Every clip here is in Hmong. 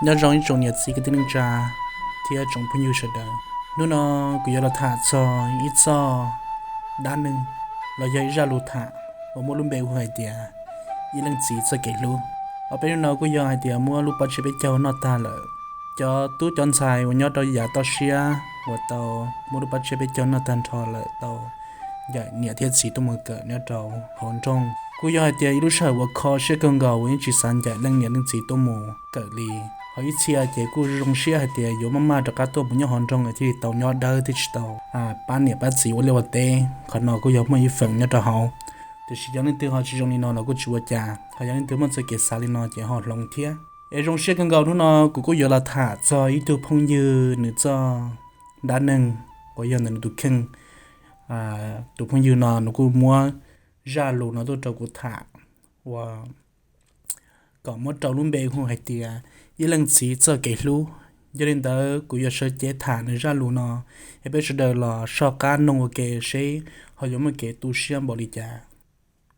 Nyob zoo ib tsoom niam txiv kwv tij neej tsa thiab tsoom phooj ywg sawv daws. Hnub no kuv yuav los tham txog ib txoj dab neeg los yog ib zaj lus tham uas muaj lub npe hu hais tias ib leej txiv txoj kev hlub. Ob peb hnub no kuj yog hais tias muab lub paj tsiab peb caug noj tag lawm. Cov tub cov ntxhais uas nyob rau yav toj siab uas tau muab lub paj tsiab peb caug noj tag nrho lawm tau ncaim niam thiab txiv tuaj mus kawm nyob rau hauv nroog. Kuj yog hais tias ib lub sij hawm uas kho siab kawg nkaus uas yeej tsis xav ncaim leej niam leej txiv tuaj mus kawm li. Ho ib txhia ces kuj zoo siab hais tias yuav maj maj rov qab tuaj mus nyob hauv nroog thiaj li tau nyob dawb thiab tsis tau pab niam pab txiv ua liaj ua teb. Qhov no kuj yog muaj ib feem nyob rau hauv. Tiam sis yog leej twg ho tsis zoo li no los kuj tsis ua cas, ho yog leej twg muaj txoj kev xav li no ces ho hloov thiab. Es zoo siab kawg nkaus hnub no kuv kuj yuav los tham txog ib tug phooj ywg nws txoj dab neeg uas yog ntawm nws tus kheej. Tus phooj ywg no nws kuj muab zaj lus no tuaj rau kuv tham uas kom muab rau lub npe hu hais tias ib leej txiv txoj kev hlub. Yog li ntawd kuv yuav sawv cev tham nws zaj lus no, es peb sawv daws los soj qab noog ua ke seb ho yuav muaj kev tu siab npaum li cas.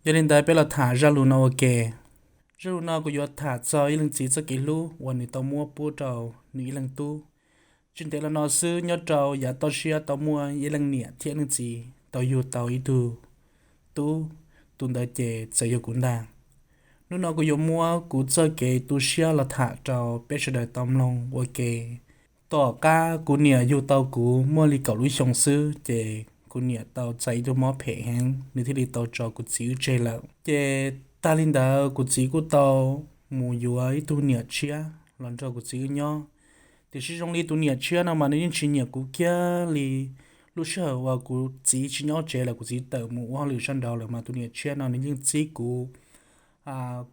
Yog li ntawd peb los tham zaj lus no ua ke. Zaj lus no kuv yuav tham txog ib leej txiv txoj kev hlub uas nws tau muab pub rau nws ib leeg tub. Tsis ntev los no xwb nyob rau yav toj siab tau muaj ib leej niam thiab ib leej txiv tau yug tau ib tug tub, tus ntawd ces txawm yog kuv ntag. Hnub no kuv yuav muab kuv txoj kev tu siab los tham rau peb sawv daws tau mloog ua ke. Tom qab kuv niam yug tau kuv muaj li kaum lub xyoo xwb ces kuv niam tau txais ib tug mob phem heev, nws thiaj li tau tso kuv txiv wb tseg lawm. Ces tag li ntawd kuv txiv kuj tau mus yuav ib tug niam tshiab los nrog kuv txiv wb nyob. Tiam sis zoo li tus niam tshiab no mas nws yeej tsis nyiam kuv kiag li. Lub sij hawm uas kuv txiv tsis nyob tsev lawm, kuv txiv tawm mus ua hauj lwm sab nraud lawm mas tus niam tshiab no nws yeej txib kuv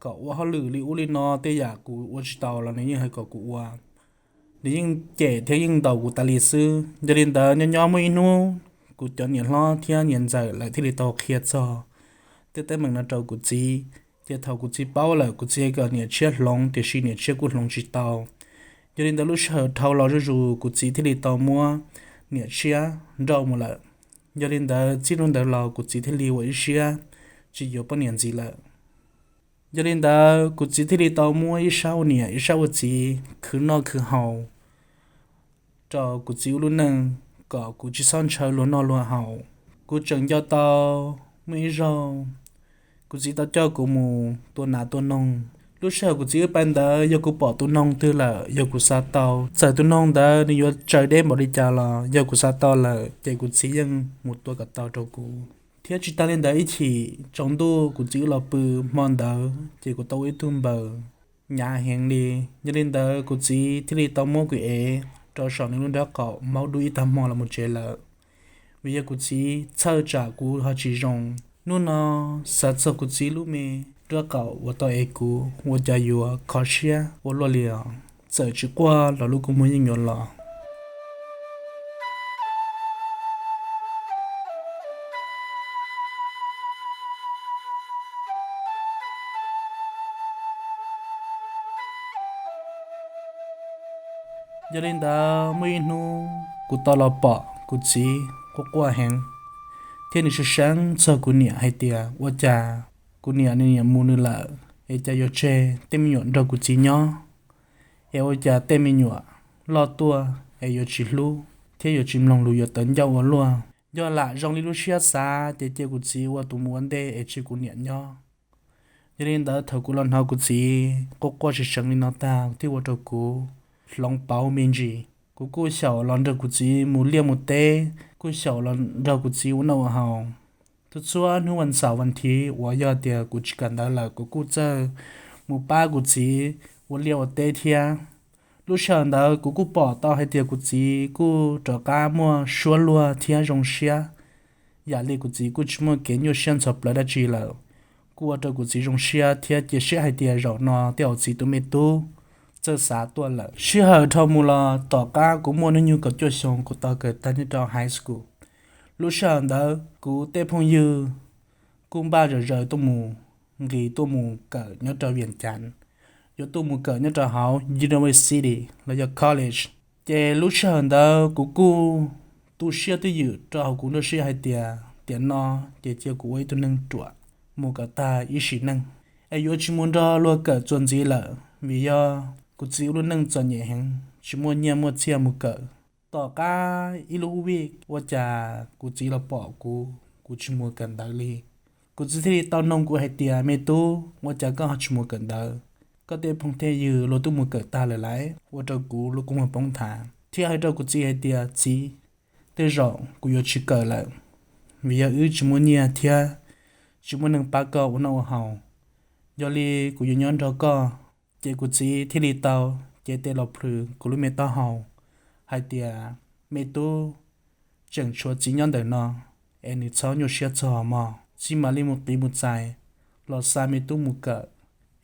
kom ua hauj lwm li ub li no, tej yam kuv ua tsis tau los nws yeej hais kom kuv ua. Nws yeej cem thiab yeej ntaus kuv tas li xwb. Yog li ntawd nyob nyob muaj ib hnub kuv cov niam hlob thiab niam ntxawm lawv thiaj li tau qhia txog tej teeb meem no rau kuv txiv. Ces thaum kuv txiv paub lawm kuv txiv kom niam tshiab hloov, tiam sis niam tshiab kuj hloov tsis tau. Yog li ntawd lub sij hawm dhau los zuj zus kuv txiv thiaj li tau muab niam tshiab nrauj mus lawm. Yog li ntawd txij hnub ntawd los kuv txiv thiaj li ua ib siab tsis yuav poj niam ntxiv lawm. Yog li ntawd kuv txiv thiaj li tau muab ib sab ua niam ib sab ua txiv khwv noj khwv haus rau kuv txiv ua lub neej kom kuv tsis txhob ntshaw luag noj luag haus. Kuv tseem nco tau muaj ib zaug kuv txiv tau coj kuv mus tua nas tua noog. Lub sij hawm kuv txiv wb pais ntawd yog kuv pom tus noog twg lawm yog kuv xav tau, txawm tus noog ntawd nws yuav tsaws deb npaum li cas los yog kuv xav tau lawm ces kuv txiv yeej mus tua kom tau rau kuv. Thiab tsis tag li ntawd ib chim tsaus ntuj kuv txiv wb los pw hmo ntawd ces kuv tau ua ib tug npaws hnyav heev li. Yog li ntawd kuv txiv thiaj li tau muab kuv ev rau saum nws lub nraub qaum maub dub ib tag hmo los mus tsev lawm. Vim yog kuv txiv txhawj tsam kuv ho tsis zoo. Hnub no xav txog kuv txiv lub me nraub qaum uas tau ev kuv ua cas yuav kho siab ua luaj li os. Txawm tsis quaj los lub kua muag yeej yuav los. Yog li ntawd muaj ib hnub kuv tau los pom kuv txiv quaj quaj heev, thiab nws seev seev txog kuv niam hais tias ua cas kuv niam nws niam mus nws lawm es cas yuav tseg tej me nyuam nrog kuv txiv nyob, es ua cas tej me nyuam loj tuaj es yuav tsis hlub thiab yuav tsis mloog lus yuav tawv ncauj ua luaj. Yog lam zoo li lub siab xav ces cia kuv txiv ua tus mus ua ntej es tseg kuv niam nyob. Yog li ntawd thaum kuv los hnov kuv txiv quaj quaj seev seev li no tag thiaj ua rau kuv hloov pauv me ntsis. Kuv kuj xyaum los nrog kuv txiv mus liaj mus teb, kuj xyaum los nrog kuv txiv ua noj ua haus. Txhua txhua hnub vas xaum vas thiv uas yog tias kuv tsis kawm ntawv lawm kuv kuj txawj mus pab kuv txiv ua liaj ua teb thiab. Lub sij hawm ntawd kuv kuj pom tau hais tias kuv txiv kuj rov qab muaj suab luag thiab zoo siab. Yam li kuv txiv kuj tsis muaj kev nyuaj siab ntxhov plawv dab tsi lawm, kuj ua rau kuv txiv zoo siab thiab cia siab hais tias zaum no tej zaum txiv tus me tub txawj xav tuaj lawm. Sij hawm dhau mus los tom qab kuv muaj hnub nyoog kaum cuaj xyoo kuv tau kawm tag nyob rau high school. Lub sij hawm ntawd kuv tej phooj ywg kuj npaj zom zaws tuaj mus nqis tuaj mus kawm nyob rau Vias Cas, yuav tuaj mus kawm nyob rau hauv university los yog college. Ces lub sij hawm ntawd kuv kuj tu siab twj ywm rau hauv kuv nruab siab hais tias tiam no ces cia kuv ua ib tug neeg ruam mus kom tag ib sim neej, es yuav tsis mus nrog luag kawm txuas ntxiv lawm, vim yog Kuv txiv ua lub neej txom nyem heev, tsis muaj nyiaj muaj txiaj mus kawm. Tom qab ib lub vij ua cas kuv txiv los pom kuv, kuv tsis mus kawm ntawv li. Kuv txiv thiaj li tau noog kuv hais tias, me tub, ua cas koj ho tsis mus kawm ntawv? Koj tej phooj tej ywg luag twb mus kawm tag lawm lauj. Ua rau kuv lub kua muag poob nthav thiab hais rau kuv txiv hais tias, txiv, tej zaum kuv yuav tsis kawm lawm, vim yog wb tsis muaj nyiaj thiab tsis muaj neeg pab koj ua noj ua haus. Yog li kuv yuav nyob nrog koj. Ces kuv txiv thiaj li tau cev tes los plhws kuv lub me taub hau hais tias, me tub, tseem tshuav txiv nyob ntawm no, es nws txhob nyuaj siab txog mog. Txiv mam li mus qiv mus txais los xa me tub mus kawm,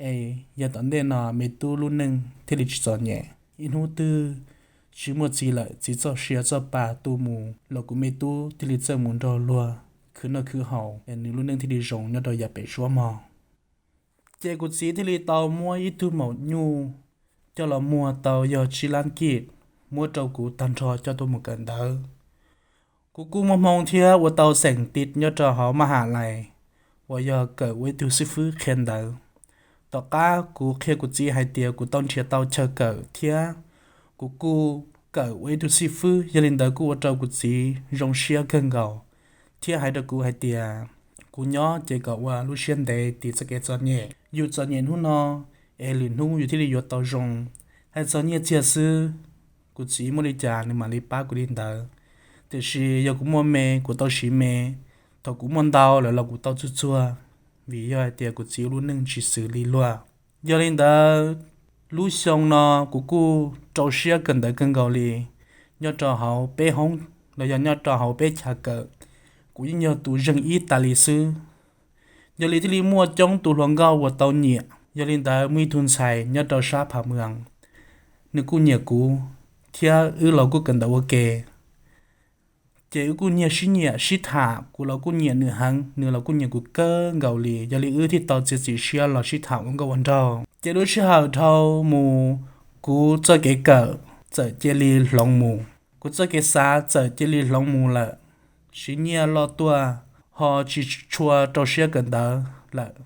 es yog tom ntej no me tub lub neej thiaj li tsis txom nyem. Ib hnub twg tsis muaj txiv lawm, txiv txoj sia txoj pa tu mus los kuv me tub thiaj li txawj mus nrog luag khwv noj khwv haus, es nws lub neej thiaj li zoo nyob rau yav pem suab mog. Ces kuv txiv thiaj li tau muab ib tug maum nyuj coj los muag tau yog tsib lab kij, muab rau kuv tag nrho coj tuaj mus kawm ntawv. Kuv kuj muaj hmoo thiab ua tau xeem tiv nyob rau hauv maj has lais uas yog kawm ua ib tug xib fwb qhia ntawv. Tom qab kuv qhia kuv txiv hais tias kuv tau nrhiav tau chaw kawm thiab kuv kuj kawm ua ib tug xib fwb, yog li ntawd kuj ua rau kuv txiv zoo siab kawg nkaus thiab hais rau kuv hais tias, kuv nyob ces kom ua lub siab ntev tiv txoj kev txom nyem. Yus txom nyem hnub no es lwm hnub yus thiaj li yuav tau zoo. Hais txog nyiaj txiag xwb, kuv txiv muaj li cas nws mam li pab kuv li ntawd. Tiam sis yog kuv muaj me, kuv tau siv me, thaum kuv muaj ntau lawm los kuv tau txuag txuag, vim yog hais tias kuv txiv lub neej tsis xws li luag. Yog li ntawd, lub xyoo no kuv kuj rau siab kawm ntawv kawg nkaus li. Nyob rau hauv peb hoob los yog nyob rau hauv peb chav kawm, kuv yeej yog tus zeeg ib tas li xwb. Yog li thiaj li muaj coob tus hluas nkauj uas tau nyiam. Yog li ntawd muaj ib tug ntxhais nyob rau sab Phav Mws, nws kuj nyiam kuv thiab wb los kuj kawm ntawv ua ke. Ces wb kuj nyiag sib nyiam sib tham, kuv los kuj nyiam nws heev, nws los kuj nyiam kuv kawg nkaus li. Yog li wb thiaj tau txiav txim siab los sib tham ua nkauj ua nraug. Ces lub sij hawm dhau mus, kuv txoj kev kawm txawm cia li hloov mus, kuv txoj kev xav txawm cia li hloov mus lawm. Siv nyiaj loj tuaj, ho tsis tshua rau siab kawm ntawv lawm.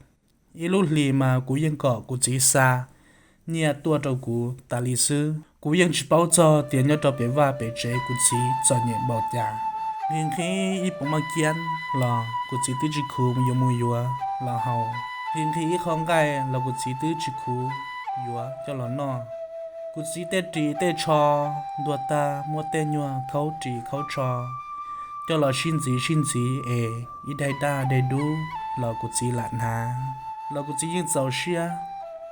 Ib lub hlis mas kuv yeej kom kuv txiv xa nyiaj tuaj rau kuv tas li xwb. Kuv yeej tsis paub txog tias nyob rau pem vaj pem tsev kuv txiv txom nyem npaum cas. Nqhis nqhis ib poom maj kiab los kuv txiv twb tsis khuv yuav mus yuav los haus. Nqhis nqhis ib qho nqaij los kuv txiv twb tsis khuv yuav coj los noj. Kuv txiv tej ris tej tsho ntuag tag, muab tej nyuag khaub ris khaub tsho coj los sib ntxiv sib ntxiv es ib daim daj daim dub los kuv txiv lam hnav, los kuv txiv yeej txaus siab.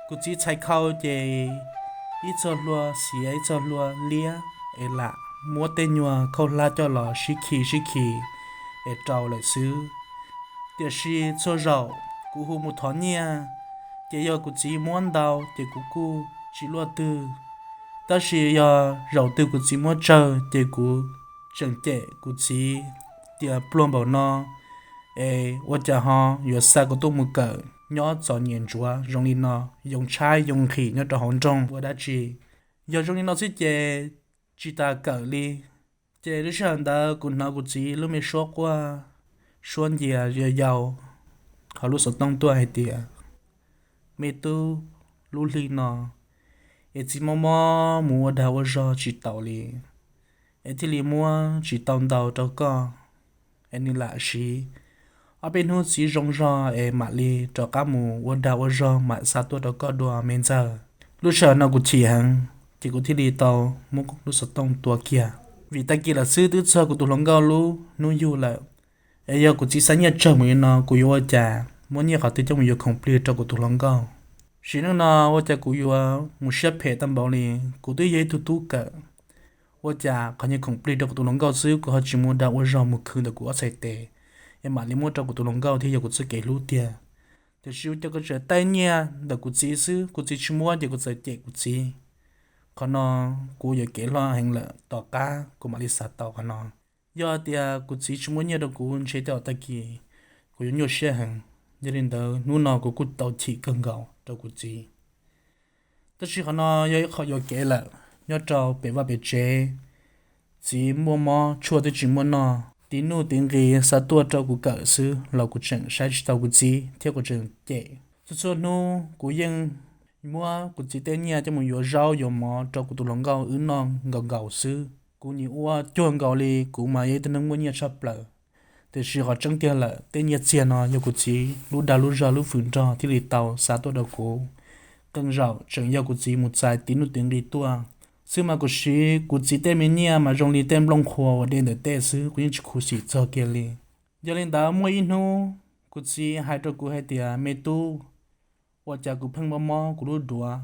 Kuv txiv txhais khau ces ib txoj hlua xiav ib txoj hlua liab es lam muab tej nyuag khaub hlab coj los sib khi sib khi es rau lawm xwb. Tiam sis txhua zaum kuv hu mus thov nyiaj, ces yog kuv txiv muab ntau ces kuv kuj tsis luaj twg. Tab sis yog zaum twg kuv txiv muab tsawg ces kuv tseem cem kuv txiv tias pluag npaum no es ua cas ho yuav xa kuv tuaj mus kawm nyob txom nyem ntsuav zoo li no, yoo tshaib yoo nqhis nyob rau hauv nroog ua dab tsi. Yog zoo li no xwb ces tsis tas kawm li. Ces lub sij hawm ntawd kuv hnov kuv txiv lub me suab quaj, suab ncia yau yau hauv lub xov tooj tuaj hais tias, me tub, lub hli no es txiv mob mob mus ua dag ua zog tsis taus li, es thiaj li muab tsis tau ntau rau koj, es nws lam siv ob peb hnub txiv zoo zog es mam li rov qab mus ua dag ua zog mam xa tuaj rau koj dua me ntxawg. Lub sij hawm no kuv chim heev, ces kuv thiaj li tau muab lub xov tooj tua kiag, vim tag kis lawm xwb twb txog kuv tus hluas nkauj lub hnub yug lawm. Es yog kuv txiv xa nyiaj tsawg mus li no kuv yuav ua cas muab nyiaj qhov twg coj mus yuav khoom plig rau kuv tus hluas nkauj? Sim neej no ua cas kuv yuav mus siab phem tau npaum li? Kuv twb yog ib tug tub kawm, ua cas qhov nyiaj khoom plig rau kuv tus hluas nkauj xwb kuv ho tsis mus dag ua zog mus khwv ntawm kuv ob txhais tes es mam li muab rau kuv tus hluas nkauj thiab yog kuv txoj kev hlub tiag. Tiam sis ua cas kuv tseem taij nyiaj ntawm kuv txiv xwb, kuv txiv tsis muab ces kuv txawm cem kuv txiv. Qhov no kuv yuam kev hlo heev lawm, tom qab kuv mam li xav tau qhov no. Yog tias kuv txiv tsis muab nyiaj rau kuv ntshe tej zaum tag kis kuv yuav nyuaj siab heev. Yog li ntawd hnub no kuv kuj tau chim kawg nkaus rau kuv txiv. Tab sis qhov no yog ib qho yuam kev lawm, nyob rau pem vaj pem tsev, txiv muaj mob tshuaj twb tsis muaj noj, tiv nuj tiv nqis xa tuaj rau kuv kawm xwb los kuv tseem saib tsis tau kuv txiv thiab kuv tseem cem. Txhua txhua hnub kuv yeej muab kuv txiv tej nyiaj coj mus yuav zaub yuav mov rau kuv tus hluas nkauj wb noj nkaus nkaus xwb. Kuv nim ua cuag nkaus li kuv mas yog ib tug neeg muaj nyiaj tshaj plaws, tiam sis qhov tseeb tiag lawm tej nyiaj txiag no yog kuv txiv lub dag lub zog lub fwm nrog thiaj li tau xa tuaj rau kuv. Qee zaum tseem yog kuv txiv mus txais tiv nuj tiv nqi tuaj xwb mas kuv siv kuv txiv tej me nyiaj mas zoo li tej nplooj qhuav uas de ntawm tej xwb, kuv yeej tsis khuv xim txog kiag li. Yog li ntawd muaj ib hnub kuv txiv hais rau kuv hais tias, me tub, ua cas kuv pheej mob mob kuv lub duav,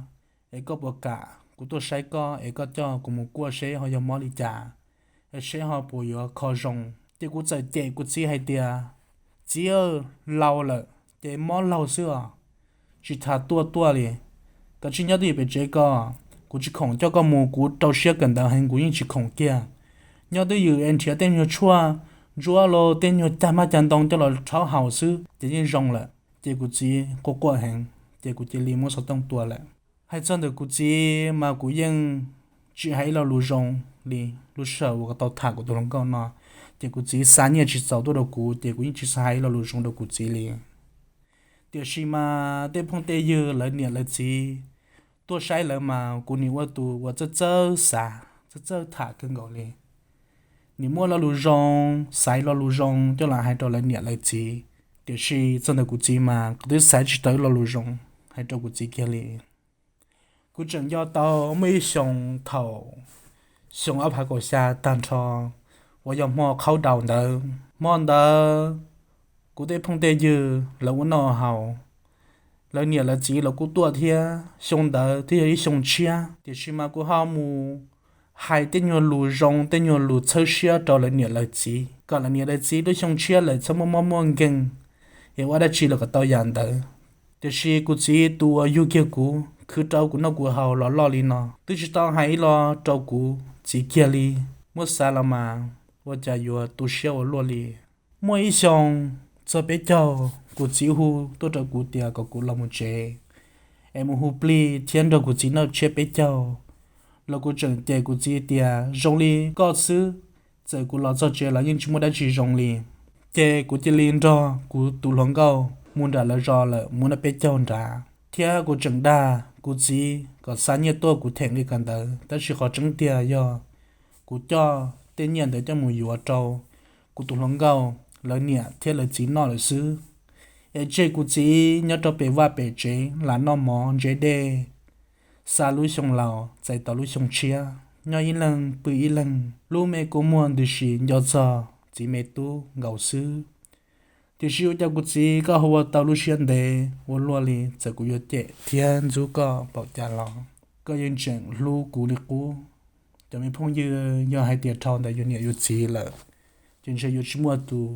es koj puas kam kuv tuaj saib koj es koj coj kuv mus kuaj seb ho yog mob li cas, es seb ho puas yuav kho zoo. Ces kuv txawm cem kuv txiv hais tias, txiv, laus lawm ces mob laug xwb os, tsis tas tuaj tuaj li. Koj cia li nyob twj ywm pem tsev ko, kuv tsis khoom coj koj mus, kuv rau siab kawm ntawv heev kuv yeej tsis khoom kiag. Nyob twj ywm es nrhiav tej nyuag tshuaj ntsuab los tej nyuag cag maj cag ntoo coj los rhaub haus xwb ces yeej zoo lawm. Ces kuv txiv quaj quaj heev ces kuv cia li muab xov tooj tua lawm. Hais txog ntawm kuv txiv mas kuv yeej tsis hais ib lo lus zoo li. Lub sij hawm uas kuv tau tham kuv tus hluas nkauj no, ces kuv txiv xa nyiaj tsis txaus tuaj rau kuv ces kuv yeej tsis xav hais ib lo lus zoo rau kuv txiv li. Tiam sis mas tej phooj tej ywg lawv niam lawv txiv tuaj saib lawv mas kuv nim ua tus uas txawj txawj xav txawj txawj tham kawg nkaus li. Nim muaj lo lus zoo, xaiv lo lus zoo coj los hais rau lawv niam lawv txiv, tiam sis txog ntawm kuv txiv mas kuv twb xaiv tsis tau ib lo lus zoo hais rau kuv txiv kiag li. Kuv tseem nco tau muaj ib xyoo thaum xyoo ob phav kaum xya tag nrho uas yog hmo qhaub daus ntawd, hmo ntawd kuv tej phooj tej ywg lawv ua noj haus, lawv niam lawv txiv los kuj tuaj thiab. Xyoo ntawd twb yog ib xyoo tshiab tiam sis mas kuv ho mus hais tej nyuag lus zoo tej nyuag lus txhawb siab rau lawv niam lawv txiv kom lawv niam lawv txiv lub xyoo tshiab lawm txhob muaj mob muaj nkeeg, es ua dab tsi los kom tau yam ntawd. Tiam sis kuv txiv tus uas yug kiag kuv khwv rau kuv noj kuv haus los loj li no twb tsis tau hais ib lo rau kuv txiv kiag li. Muab xav los mas ua cas yuav tu siab ua luaj li. Muaj ib xyoo txog peb caug, kuv txiv hu tuaj rau kuv tias kom kuv los mus tsev es mus hu plig thiab nrog kuv txiv noj tsiab peb caug. Los kuv tseem cem kuv txiv tias zoo li koj xwb, txawm kuv los txog tsev los yeej tsis muaj dab tsi zoo li. Ces kuv cia li nrog kuv tus hluas nkauj mus nram lawv zos lawm mus noj peb caug nrad, thiab kuv tseem dag kuv txiv kom xa nyiaj tuaj kuv them nqi kawm ntawv, tab sis qhov tseeb tiag yog kuv coj tej nyiaj ntawd coj mus yuav rau kuv tus hluas nkauj lawv niam thiab lawv txiv noj lawm xwb. Es tseg kuv txiv nyob rau pem vaj pem tsev lam noj mov ntse dej, xa lub xyoo laus txais tos lub xyoo tshiab, nyob ib leeg pw ib leeg, lub me kua muag ntws si nco txog txiv me tub nkaus xwb. Tiam sis ua cas kuv txiv koj ho ua tau lub siab ntev ua luaj li, txawm kuv yuav cem thiab ntxub koj npaum cas los koj yeej tseem hlub kuv li qub. Cov me phooj ywg, yog hais tias dhau ntawm yus niam yus txiv lawm ces ntshe yuav tsis muaj tus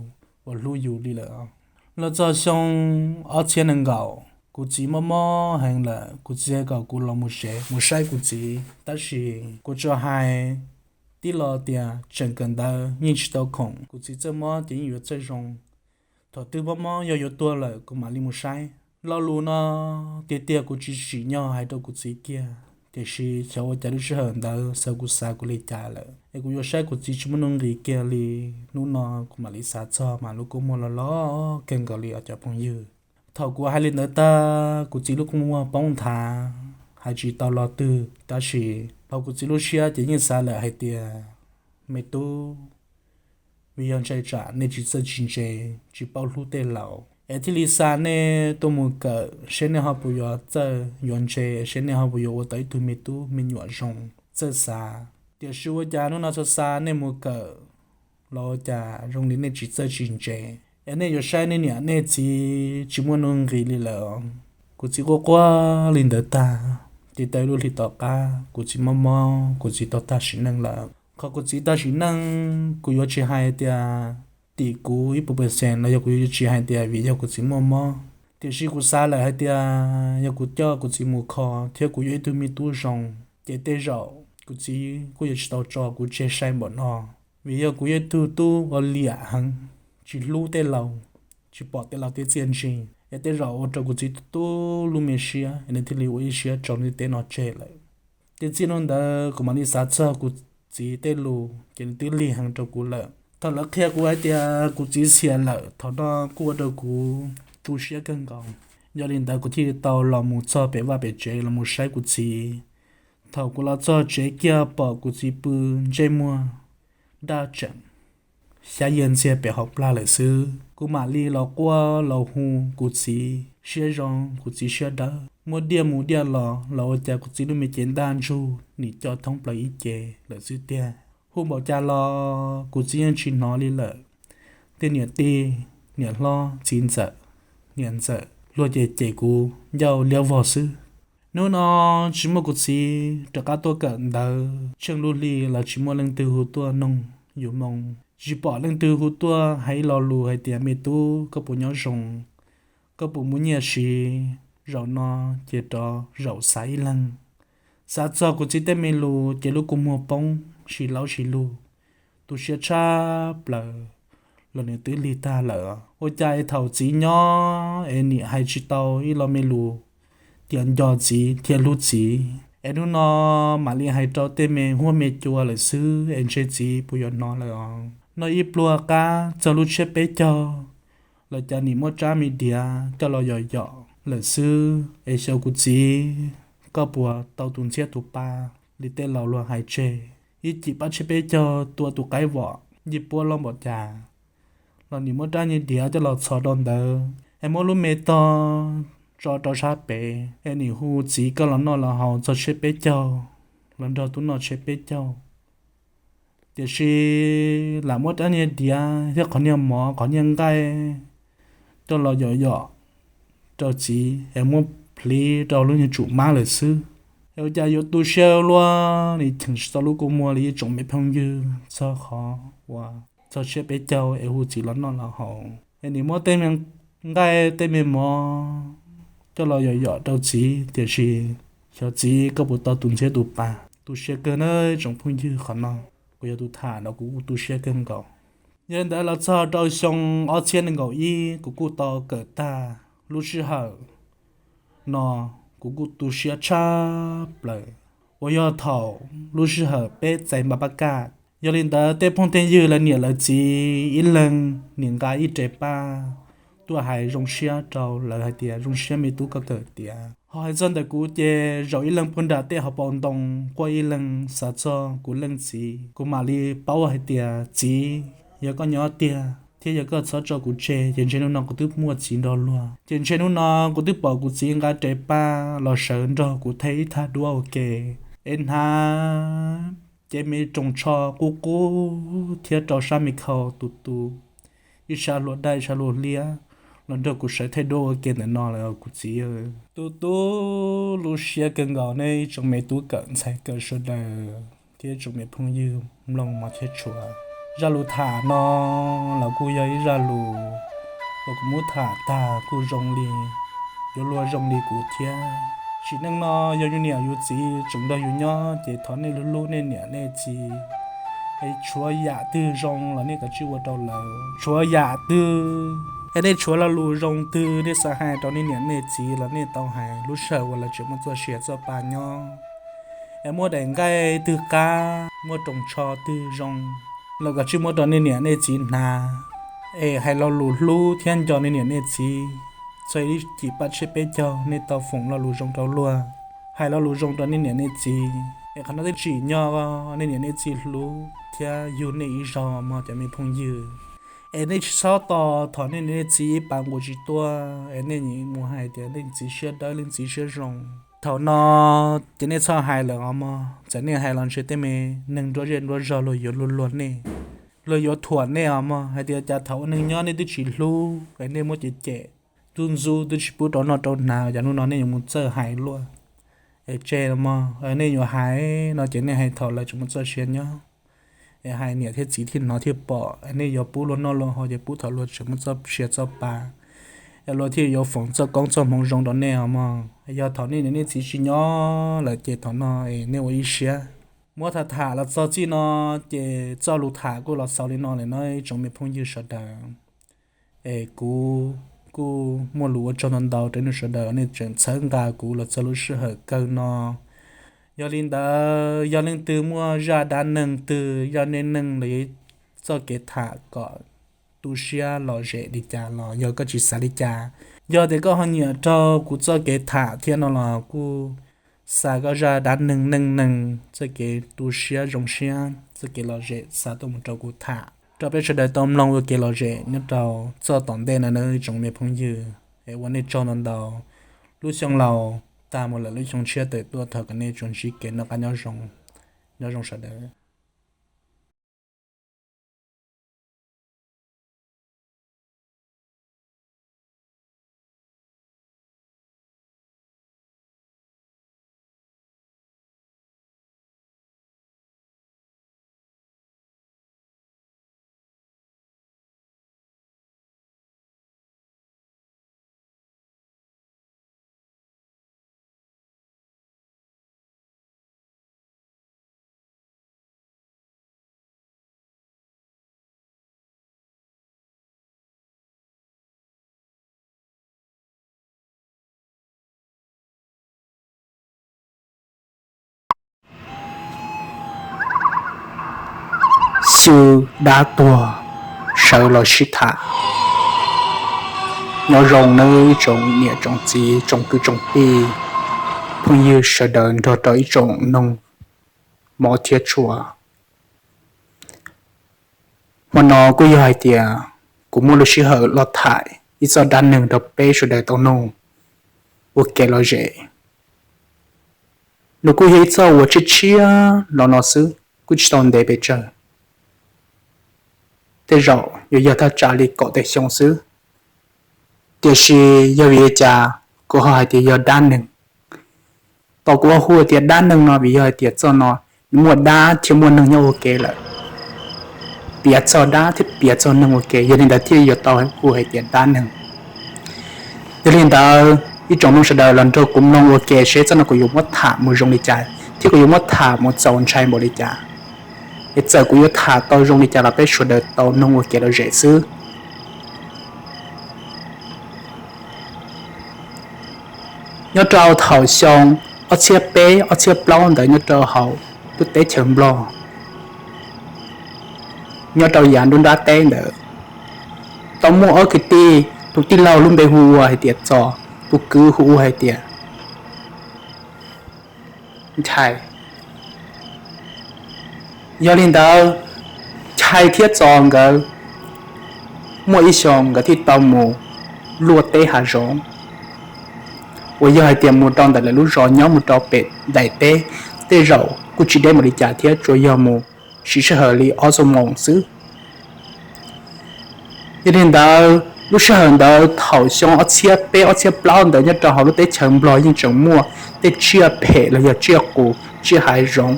uas hlub yus li lawm. Los txog xyoo ob txhiab nees nkaum, kuv txiv mob mob heev lawm, kuv txiv kom kuv los mus tsev mus saib kuv txiv, tab sis kuv tsuas hais tib lo tias tseem kawm ntawv yeej tsis tau khoom, kuv txiv txawj mob ces yeej yuav txawj zoo. Thaum twg mob mob yog yuav tuag lawm kuv mam li mus saib. Lo lus no tiag tiag kuv tsis tsim nyog hais rau kuv txiv kiag, tiam sis xyov ua cas lub sij hawm ntawd xav kuv xav kuv li cas lawm es kuv yuav saib kuv txiv tsis muaj nuj nqis kiag li. Hnub no kuv mam li xav txog mas lub kua muag los los kawg nkaus li os cov phooj ywg. Thaum kuv hais li ntawd tag kuv txiv lub kua muag poob nthav, hais tsis tau lo twg, tab sis hauv kuv txiv lub siab ces yeej xav lawm hais tias, me tub, vim yog ntshai tsam nej tsis txawj tsis ntse, tsis paub hlub tej laus es thiaj li xa nej tuaj mus kawm seb nej ho puas yuav txawj yuav ntse, seb nej ho puas yuav ua tau ib tug me tub me nyuam zoo txawj xav. Tiam sis ua cas hnub no xa xa nej mus kawm los ua cas zoo li nej tsis txawj tsis ntse, es nej yuav saib nej niam nej txiv tsis muaj nuj nqis li lawm. Kuv txiv quaj quaj li ntawd tag, ces tau ib lub hli tom qab kuv txiv mob mob kuv txiv tau tag sim neej lawm. Qhov kuv txiv tag sim neej kuv yuav tsis hais tias tim kuv ib puas percent los yog kuv yuav tsis hais tias vim yog kuv txiv muaj mob, tiam sis kuv xav lawm hais tias yog kuv coj kuv txiv mus kho thiab kuv yog ib tug me tub zoo, ces tej zaum kuv txiv kuj yuav tsis tau tso kuv tseg sai npaum no. Vim yog kuv yog ib tug tub ua liam heev, tsis hlub tej laus, tsis pom tej laus tej txiaj ntsig, es tej zaum ua rau kuv txiv tu lub me siab es nws thiaj li ua ib siab tso ntiaj teb no tseg lawm. Ces txij hnub ntawd kuv mam li xav txog kuv txiv tej lus ces nws twb lig heev rau kuv lawm. Thaum lawv qhia kuv hais tias kuv txiv xiam lawm, thaum no kuj ua rau kuv tu siab kawg nkaus. Yog li ntawd kuv thiaj li tau los mus txog pem vaj pem tsev los mus saib kuv txiv. Thaum kuv los txog tsev kiag pom kuv txiv pw ntsej muag daj tseem xyab yias ntxiag pem hauv plag lawm xwb. Kuv mam li los quaj los hu kuv txiv siab zoo kuv txiv siab dawb, muab diaj mus diaj los los ua cas kuv txiv lub me cev ntaj ntsug nim co thoob plaws ib ce lawm xwb tiag. Hu npaum cas los kuv txiv yeej tsis hnov li lawm. Tej niam tij, niam hlob, txiv ntxawm, niam ntxawm luag ces cem kuv ncauj liab vog xwb. Hnub no tsis muaj kuv txiv rov qab tuaj kawm ntawv, tsheej lub hli los tsis muaj leej twg hu tuaj noog yus moo, tsis pom leej twg hu tuaj hais ib lo lus hais tias me tub koj puas nyob zoo, koj puas muaj nyiaj siv, zaum no ces rov zaum xav ib leeg. Xav txog kuv txiv tej me lus ces lub kua muag poob si laub si lug, tu siab tshaj plaws los nws twb lig tag lawm. Ua cas es thaum txiv nyob es nim hais tsis tau ib lo me lus tias nco txiv thiab hlub txiv, es hnub no mam li hais rau tej me huab me cua lawm xwb es ntshe txiv puas yuav hnov lawm os. Noj ib pluag qab txog lub tsiab peb caug los cas nim muab rab me diav coj los yom yom lawm xwb es xyov kuv txiv koj puas tau tus ntxhiab tus pa li tej laus luag hais tseg. Ib cim pab tsiab peb caug tua tus qaib vom yij puab loj npaum cas los nim muab rab me diav coj los txhos rau ntawd es muab lub me tog tso rau sab pem es nim hu txiv koj los noj los haus txog tsiab peb caug los nrog tub noj tsiab peb caug. Tiam sis lam muab rab niag diav thiab qhov niag mov qhov niag nqaij coj los yom yom rau txiv es muab pliv rau lub niag tsum mab lawm xwb. Es ua cas yuav tu siab luaj li cheem tsis tau lub kua muag li ib tsoom me phooj ywg txog qhov uas txog tsiab peb caug es hu txiv los noj los haus es nim muab tej me nqaij tej me mov coj los yom yom rau txiv, tiam sis xyov txiv koj puas tau tus ntxhiab tus pa. Tu siab kawg na tsoom phooj ywg, qhov no kuv yog tus tham los kuv kuj tu siab kawg nkaus. Yog li ntawd los txog rau xyoo ob txhiab nees nkaum ib kuv kuj tau kawm tag. Lub sij hawm no kuv kuj tu siab tshaj plaws uas yog thaum lub sij hawm peb txais npa pab kaj. Yog li ntawd tej phooj tej ywg lawv niam lawv txiv ib leeg nim nqa ib re paj tuaj hais zoo siab rau lawv hais tias zoo siab me tub koj kawm tiav. Ho hais txog ntawm kuv ces zaum ib leeg puag nram tej hauv paus ntoo quaj ib leeg xav txog kuv leej txiv. Kuv mam li paub hais tias txiv, yog koj nyob tiag thiab yog koj txhob tso kuv tseg ces ntshe hnub no kuv twb muaj txiv nrog luag. Ces ntshe hnub no kuv twb pom kuv txiv nqa re paj los sawv nrog kuv thej ib thaj duab ua ke es hnav cev me rooj tsho qub qub thiab rau sab me khau tus tus, ib sab hlua daj ib sab hlua liab los nrog kuv sawv thej duab ua ke ntawm no lawm kuv txiv. Tu tu lub siab kawg nkaus nej ib tsoom me tub kawm ntxhais kawm sawv daws thiab ib tsoom me phooj ywg mloog mov thiab tshua. Zaj lus tham no los kuj yog ib zaj lus uas kuv muab tham tag kuj zoo li yuav luag zoo li kuv thiab. Sim neej no yog yus niam yus txiv tseem nrog yus nyob ces thov nej hlub hlub nej niam nej txiv es tshuav yam twg zoo los nej kav tsij ua rau lawv. Tshuav yam twg es nej tshuav lo lus zoo twg nej xav hais rau nej niam nej txiv los nej tau hais lub sij hawm uas lawv tseem muaj txoj sia txoj pa nyob. Es muaj daim nqaij twg qab, muaj rooj tsho twg zoo los kav tsij muab rau nej niam nej txiv hnav. Es hais lo lus hlub thiab nco nej niam nej txiv, txog ib cim paj tshiab peb caug nej tau foom lo lus zoo rau luag, hais lo lus zoo rau nej niam nej txiv. Es qhov no twb tsim nyog nej niam nej txiv hlub thiab yug nej ib zaug mog cov me phooj ywg. Es nej tsis txhob tos thaum nej niam nej txiv ib pas nqus tsis tuaj es nej mus hais tias leej txiv siab dawb leej txiv siab zoo. Thaum no ces nej txhob hais lawm os mog, txawm nej hais los ntshe tej me neeg nruab zej nruab zog luag yuav luag luag nej, luag yuav thuam nej os mog, hais tias cas thaum ua neeg nyob nej twb tsis hlub es nej muab cem cem, tub ntxub twb tsis pub rau noj rau hnav, cas hnub no nej yuav mus txawj hais luaj. Es tseg los mog, nej yuav hais no ces nej hais thaum lawv tseem muaj txoj sia nyob, es hais niam thiab txiv thiaj hnov thiaj pom. Nej yuav pub luag noj luag haus ces pub thaum luag tseem muaj txoj sia txoj pa, es luag thiaj yuav foom txoj koob txoj hmoov zoo rau nej os mog. Yog thaum nej niam nej txiv tsis nyob lawm ces thaum no es nej ua ib siab. Muab tham tham los txog txij no ces txoj lus tham kuj los xaus li no lawm no ib tsoom me phooj ywg sawv daws. Es kuv kuj muaj lus ua tsaug ntau ntau rau nej sawv daws nej tseem txhawb nqa kuv los txog lub sij hawm kawg no. Yog li ntawd yog leej twg muaj zaj dab neeg twg, zaj neej neeg los yog txoj kev tham kom tu siab lom zem li cas los yog koj tsis xav li cas, Yog tias koj ho nyiam raug kuv txoj kev tham thiab no los kuj xa koj zaj dab neeg neej neeg, txoj kev tu siab zoo siab, txoj kev lom zem xa tuaj mus rau kuv tham rau peb sawv daws tau mloog ua kev lom zem nyob rau txoj tom ntej no nawb ib tsoom me phooj ywg. Es ua nej tsaug ntau ntau. Lub xyoo laus tag mus lawm, lub xyoo tshiab tawm tuaj, thov kom nej tsuas ntsib kev noj qab nyob zoo, nyob zoo sawv daws. Xyu dab tuag sawv los sib tham. Nyob zoo nawb ib tsoom niam tsoom txiv tsoom kwv tsoom tij, phooj ywg sawv daws nrog rau ib tsoom noog mov thiab tshua. Hmo no kuj yog hais tias kuv muaj lub sij hawm los tham ib txoj dab neeg rau peb sawv daws tau noog ua kev lom zem. Nws kuj yog ib txoj uas tshiab tshiab los no xwb, kuj tsis tau ntev pes tsawg. Tej zaum yuav yog thaj tsam li kaum tawm xyoo xwb. Tiam sis yog vim li cas kuv ho hais tias yog dab neeg? Tau kuv hu tias dab neeg no vim yog hais tias txoj no nws muaj dab thiab muaj neeg nyob ua ke lawm. Piav txog dab thiab piav txog neeg ua ke, yog li ntawd thiaj yuav tau hu hais tias dab neeg. Yog li ntawd ib tsoom noog sawv daws los nrog kuv mloog ua ke seb txoj no kuv yuav muab tham mus zoo li cas thiab kuv yuav muab tham mus txaus ntshai npaum li cas. Es txawm kuv yuav tham tau zoo li cas los peb sawv daws tau noog ua kev lom zem xwb. Nyob rau thaum xyoo ob txhiab peb ob txhiab plaub ntawd nyob rau hauv lub teb chaws Nplog, nyob rau yav nruab nrab teb ntawd, tau muaj ob kwv tij, tus tij laug lub npe hu ua hais tias Txos, tus kwv hu ua hais tias Nchai. Yog li ntawd, Nchai thiab Txos nkawd muaj ib xyoo nkawd thiaj tau mus luaj teb hav zoov, uas yog hais tias mus rau ntawm lawv lub zos nyob mus rau pem daim teb, tej zaum kuj tsis deb npaum li cas thiab, tsuas yog mus siv sij hawm li ob xuab moos xwb. Yog li ntawd lub sij hawm ntawd thaum xyoo ob txhiab peb ob txhiab plaub ntawd nyob rau hauv lub teb chaws Nplog yeej tseem muaj tej tsiaj phem los yog tsiaj qus tsiaj hav zoov,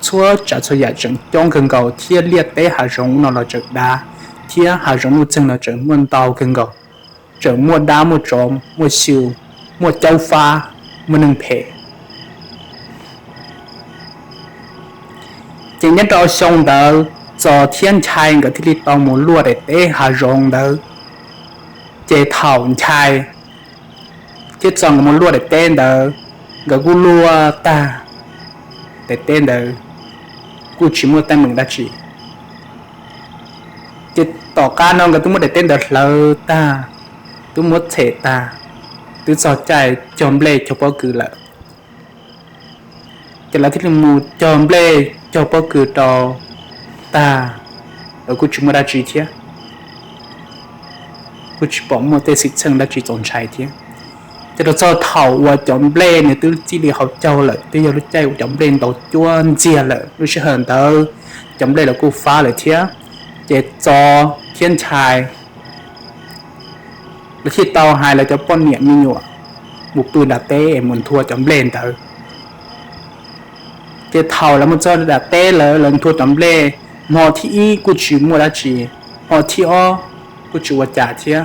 txhua tsav txhua yam tseem coob kawg nkaus thiab liaj teb hav zoov no los tseem dav, thiab hav zoov nuj txeeg los tseem muaj ntau kawg nkaus, tseem muaj dab muaj tsov muaj xyu, muaj caub fab, muaj neeg phem. Ces nyob rau xyoo ntawd Txos thiab Nchai nkawd thiaj li tau mus luaj daim teb hav zoov ntawd. Ces thaum Nchai thiab Txos nkawd mus luaj daim teb ntawd, nkawd kuj luaj tag daim teb ntawd, kuj tsis muaj teeb meem dab tsi. Ces tom qab no nkawd twb muab daim teb ntawd hlawv tag, twb muab txhem tag, twb txog caij cog nplej cog pob kws lawm. Ces lawv thiaj li mus cog nplej cog pob kws rau tag, lawv kuj tsis muaj dab tsi thiab, kuj tsis pom muaj tej xwm txheej dab tsi txaus ntshai thiab. Ces rau txog thaum uas cov nplej nws twb txij li hauv caug lawm, twb yog lub caij uas cov nplej ntaus cuab ntxiag lawm, lub sij hawm ntawd cov nplej los kuj fab lawm thiab. Ces Txos thiab Nchai lawv thiaj tau hais lawv cov poj niam me nyuam mus pw nram teb es mus nthua cov nplej ntawd. Ces thaum lawv mus txog nram teb lawm, lawv nthua cov nplej, hmo thib ib kuj tsis muaj dab tsi, hmo thib ob kuj tsis ua cas thiab.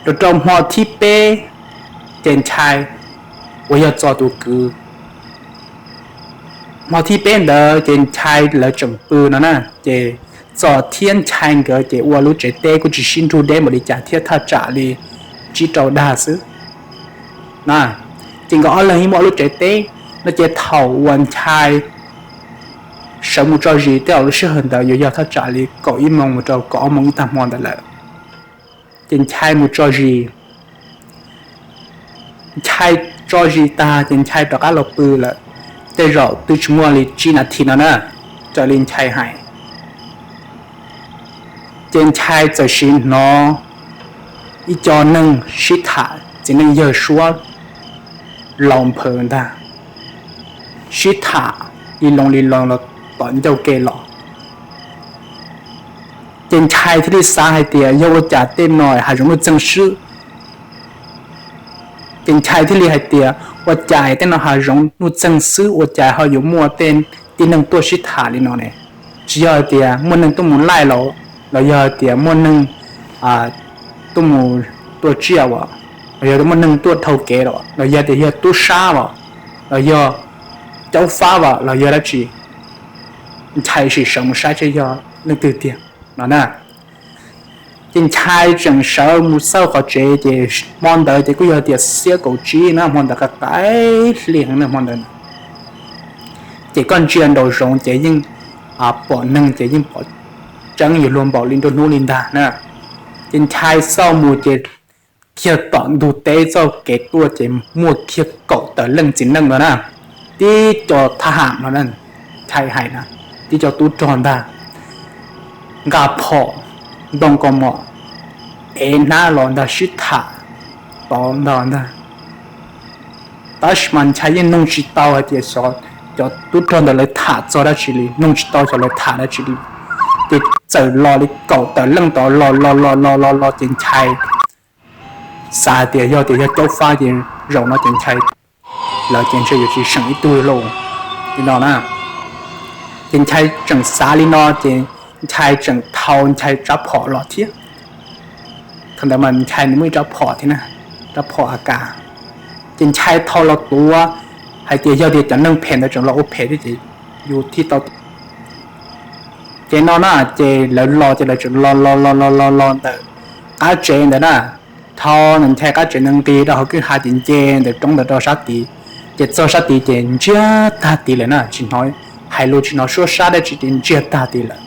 Rau rau hmo thib peb, ces Nchai uas yog Txos tus kwv, hmo thib peb ntawd ces Nchai lawv tseem pw no na, ces Txos thiab Nchai nkawd ces ua lub tsev teb kuj tsis sib nrug deb npaum li cas thiab, thaj tsam li tsib rau dag xwb. Ces nkawd ob leeg yeej muaj ob lub tsev teb no, ces thaum uas Nchai sawv mus tso zis, tej zaum lub sij hawm ntawd yuav yog thaj tsam li kaum ib moos mus rau kaum ob moos ib tag hmo ntawd lawm. Ces Nchai mus tso zis, Nchai tso zis tag ces Nchai rov qab los pw lawm. Tej zaum twb tsis muaj li tsib nas this no na, raws li Nchai hais. Ces Nchai txawm sim hnov ib co neeg sib tham, txiv neej yawg suab laus nphaws ntag, sib tham li loo li loo los tom ncauj ke los. Ces Nchai thiaj li xav hais tias yog ua cas tej no hav zoov nuj txeeg xwb. Ces Nchai thiaj li hais tias ua cas tej no hav zoov nuj txeeg xwb ua cas ho yuav muaj tej tib neeg tuaj sib tham li no ne? Tsis yog hais tias muaj neeg tuaj mus laij los, los yog hais tias muaj neeg tuaj mus tua tsiaj as, los yog muaj neeg tuaj dhau kev los, los yog tias yog tub sab as, los yog caub fab as, los yog dab tsi. Nchai sim sawv mus saib seb yog leej twg tiag no na. Ces Nchai tseem sawv mus xauj qhov tsev ces hmo ntawd ces kuj yog tias xiab kaum tsib na, hmo ntawd qaim qaim hli heev na hmo ntawd. Ces koj ntsia nraum zoov ces yeej pom neeg ces yeej pom tseeb yuav luag npaum li nruab hnub li ntag na. Ces Nchai xauj mus ces kiag tom ntug teb txoj kev tuaj ces muaj kiag kaum tawm leej txiv neej no na, tib co thab ham no, Nchai hais na, tib co tub rog ntag, nqa phom ntoo kaus mom, ev hnab los ntag sib tham tod ntag ntag. Tab sis mas Nchai yeej noog tsis tau hais tias xyov cov tub rog ntawd lawv tham txog dab tsi li, noog tsis tau xyov lawv tham dab tsi li. Ces txawm los li kaum tawm leej tod los los los los los los ces Nchai xav hais tias yog tias yog caub fab ces zaum no ces Nchai lawv ces ntshe yuav tsis seem ib tug li lauj, li no na. Ces Nchai tseem xav li no ces Nchai tseem thau Nchai rab phom los thiab. Thaum ntawd mas Nchai nws muaj ib rab phom thiab na, rab phom A K. Ces Nchai thau los tuav hais tias yog tias cov neeg phem ntawd tseem los ua phem thiab ces yus thiaj tau. Ces no na, ces lawv los ces lawv tseem los los los los los los ntawm qab tsev ntawd na. Thaum ntawd Nchai qab tsev ntawd nqis rau hauv kwj ha ces nce ntawm roob ntawd rau sab tid. Ces txog sab tid ces ntsiag tag tid lawm na, tsis hnov hais lus tsis hnov suab sab dab tsi ces ntsiag tag tid lawm.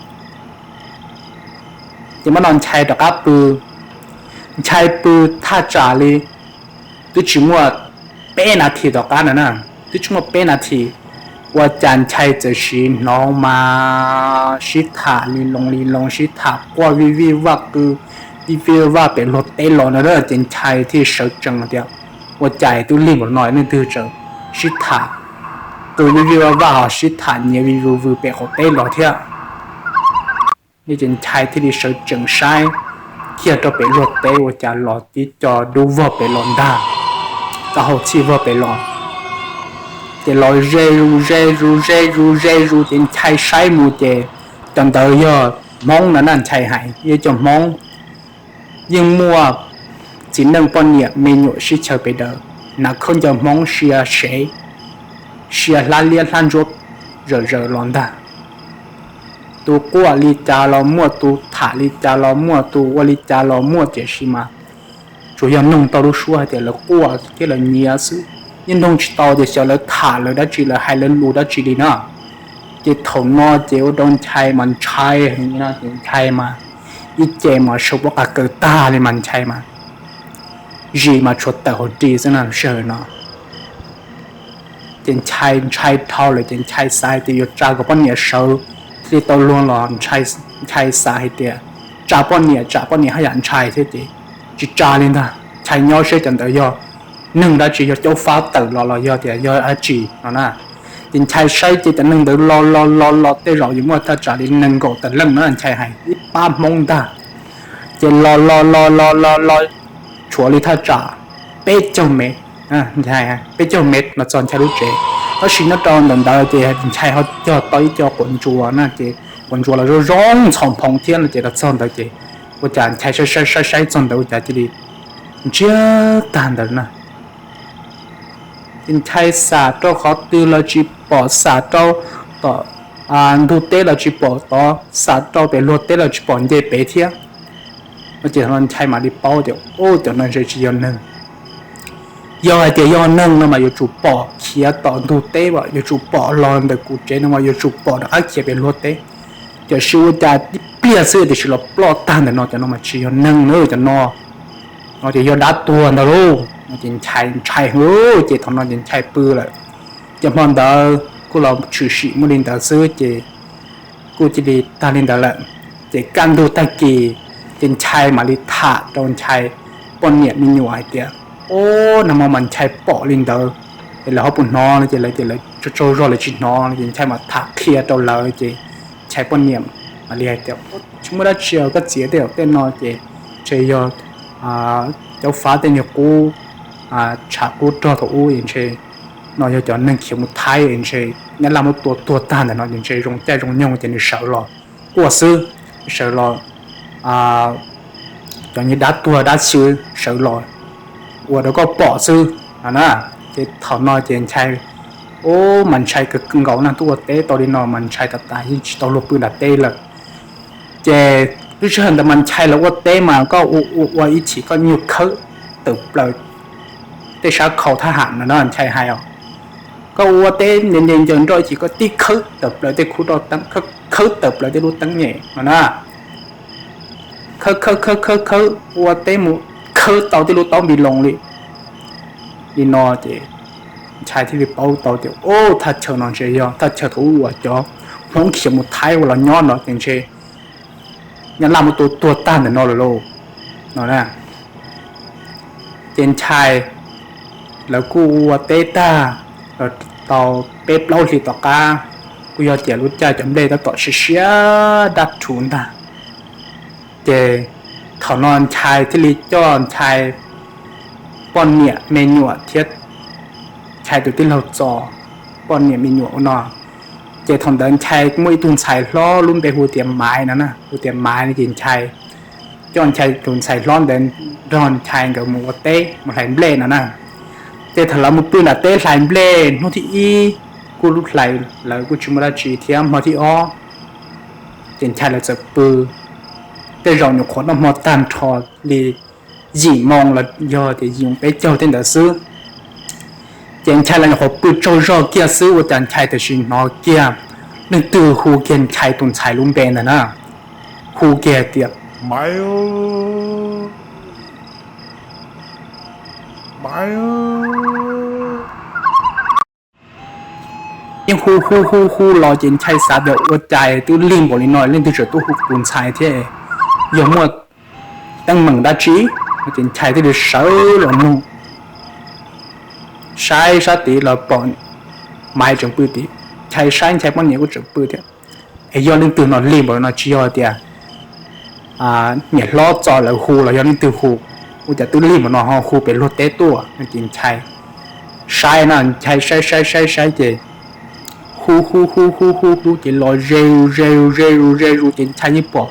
Ces mam no Nchai rov qab pw, Nchai pw thaj tsam li twb tsis muaj peb nas this tom qab ntawd na, twb tsis muaj peb nas this, ua cas Nchai txawm sim hnov mas sib tham li loo li loo, sib tham quaj vij vij vaj qw vij vij vaj vaj pem luag teb los no. Ces Nchai thiaj sawv tsees tias ua cas twb lig npaum no leej twg tseem sib tham qw vij vij vaj vaj ho sib tham nyiav vij vwj vwj pem qaum teb los thiab. Ces Nchai thiaj li sawv tsees saib kiag rau pem luag teb ua cas los tib co dub vog pem los ntag, taub hau txhij vog pem los. Ces los ze zus ze zus ze zus ze zus ces Nchai saib mus ces cov ntawd yog Hmoob no na, Nchai hais yog cov Hmoob. Yeej muaj txiv neej poj niam me nyuam sib chaw pes daws, hnav khaub ncaws Hmoob sia sev, sia hlab liab hlab ntsuab zawm zawm los ntag. Tus quaj li cas los muaj, tus tham li cas los muaj, tus ua li cas los muaj, tiam sis mas tsuas yog noog tau lub suab hais tias lawv quaj thiab lawv nyiav xwb, yeej noog tsis tau tias xyov lawv tham lawv dab tsi, lawv hais lawv lus dab tsi li na. Ces thaum no ces ua rau Nchai mas ntshai heev no, ces Nchai mas ib ce mas sawv pob qa kaws tag li mas Nchai mas zis mas tshuav tawm hauv ris xwb na sij hawm no. Ces Nchai ntshai dhau lawm ces Nchai xav tias yuav tsa kom poj niam sawv thiaj li tau luag los, Nchai xav hais tias tsa poj niam tsam poj niam haj yam ntshai thiab ces tsis tsa li ntag, Nchai nyob seb cov ntawd yog neeg dab tsi, yog caub fab tawm los los yog tias yog dab tsi no na. Ces Nchai saib ces cov neeg ntawd los los los los tej zaum yuav muaj thaj tsam li nees nkaum tawm leej no, Nchai hais ib pab Hmoob ntag. Ces los los los los los los tshuav li thaj tsam peb caug mev, peb caug mev los txog Nchai lub tsev. Tab sis nyob rau ntawm ntawd ces Nchai ho cog tau ib co quav ntsuas na, ces quav ntsuas los zoo zoo ntxhov nphoo thiab no, ces los txog ntawd ces ua cas Nchai saib saib saib txog ntawd ua cas cia li ntsiag tag ntawd na. Ces Nchai xam rau qhov twg los tsis pom, xam rau tom ntug teb los tsis pom tod, xam rau pem luag teb los tsis pom nce pem thiab. No ces Nchai mam li paub tias, u, cov no ntshe tsis yog neeg. Yog hais tias yog neeg no mas yuav tsum pom khiav tom ntug teb as, yuav tsum pom los ntawm kuv tsev no mas yuav tsum pom rov qab khiav pem luag teb. Tiam sis ua cas tib pliag xwb tiam sis los ploj tag ntawm no, cov no mas tsis yog neeg na cov no, no ces yog dab tuag ntag lauj. Ces Nchai ntshai heev, ces thaum no ces Nchai pw lawm. Ces hmo ntawd kuj los tshwm sim muaj li ntawd xwb ces kuj cia li tag li ntawd lawm. Ces kaj ntug tag kis ces Nchai mam li tham rau Nchai poj niam me nyuam hais tias, Ob, nag hmo mas Nchai pom li ntawd es lawv ho puas hnov no? Ces lawv tias lawv tsaug zog lawv tsis hnov no. Ces Nchai mam tham qhia rau lawv ces Nchai poj niam mam li hais tias, Tsis muaj dab tsi os koj txiv, tej zaum tej no ces ntshe yog cov fav tej niag qub, tshav qub rog thaum ub es ntshe no yog cov neeg khiav mus Thaib es ntshe nyab laj muab tua tuag tag ntawm no ces ntshe zoo caij zoo nyoog ces nws sawv los quaj xwb, sawv los, cov niag dab tuag dab xyw sawv los ua rau koj pom xwb no na. Ces thaum no ces Nchai, ub, mas ntshai kawg nkaus na, twb ua teb tau li no mas ntshai tas tas yeej tsis tau luag pw nram teb lawm. Ces lub sij hawm ntawd mas Nchai lawv ua teb mas koj ua ua ib chim koj nyuag khawb tawm plaws tej sab khau thab ham no na, Nchai hais os. Koj ua teb nce nce ncaws nroj ib chim koj tib khawb tawm plaws tej khub roj teeb, khawb tawm plaws tej lub teeb nyem no na. Khawb khawb khawb khawb khawb ua teb mus khawb tau tej lub taub npi loo li, li no ces Nchai thiaj li paub tau tias, Ub, thaj chaw no ntshe yog thaj chaw thaum ub uas cov Hmoob khiav mus Thaib ua los nyob no ces ntshe nyab laj muab tua tuag tag ntawm no lawm lauj, no na. Ces Nchai lawv kuj ua teb tag los tau peb plaub hlis tom qab, kuj yog tias lub caij cov nplej tab tom siav siav dab rhuv ntag. Ces thaum no Nchai thiaj li coj Nchai poj niam me nyuam thiab Nchai tus tij laug Txos poj niam me nyuam ua no. Ces thaum ntawd Nchai muaj ib tug ntxhais hlob lub npe hu tias Maiv no na, hu tias Maiv no ces Nchai coj Nchai tus ntxhais hlob ntawd nrog Nchai nkawd mus ua teb mus hlais nplej no na. Ces thaum lawv mus pw nram teb hlais nplej hnub thib ib, kuj lub hlais lawv kuj tsis muaj dab tsi thiab, hmo thib ob ces Nchai lawv txawm pw. Tej zaum nyuam qhuav noj hmo tag nrho li yim moo los yog tias yim moo peb caug tej ntawd xwb. Ces Nchai lawv nyuam qhuav pw tsaug zog kiag xwb ua cas Nchai tam sim hnov kiag leej twg hu kiag Nchai tus ntxhais lub npe ntag na, hu kiag tias, Maiv, Maiv. Yeej hu hu hu hu los ces Nchai xav tias ua cas twb lig npaum li no leej twg tseem tuaj hu tus ntxhais thiab, yog muaj teeb meem dab tsi? Ces Nchai thiaj li sawv los nug, saib sab tid los pom Maiv tseem pw tid. Nchai saib Nchai poj niam kuj tseem pw thiab. Es yog leej twg no lig npaum no, tsis yog tias niam hlob Txos lawv hu los yog leej twg hu, ua cas twb lig npaum no ho hu pem luag teb tuaj no. Ces Nchai saib na, Nchai saib saib saib saib ces hu hu hu hu hu hu ces los ze zus ze zus ze zus ze zus ces Nchai yeej pom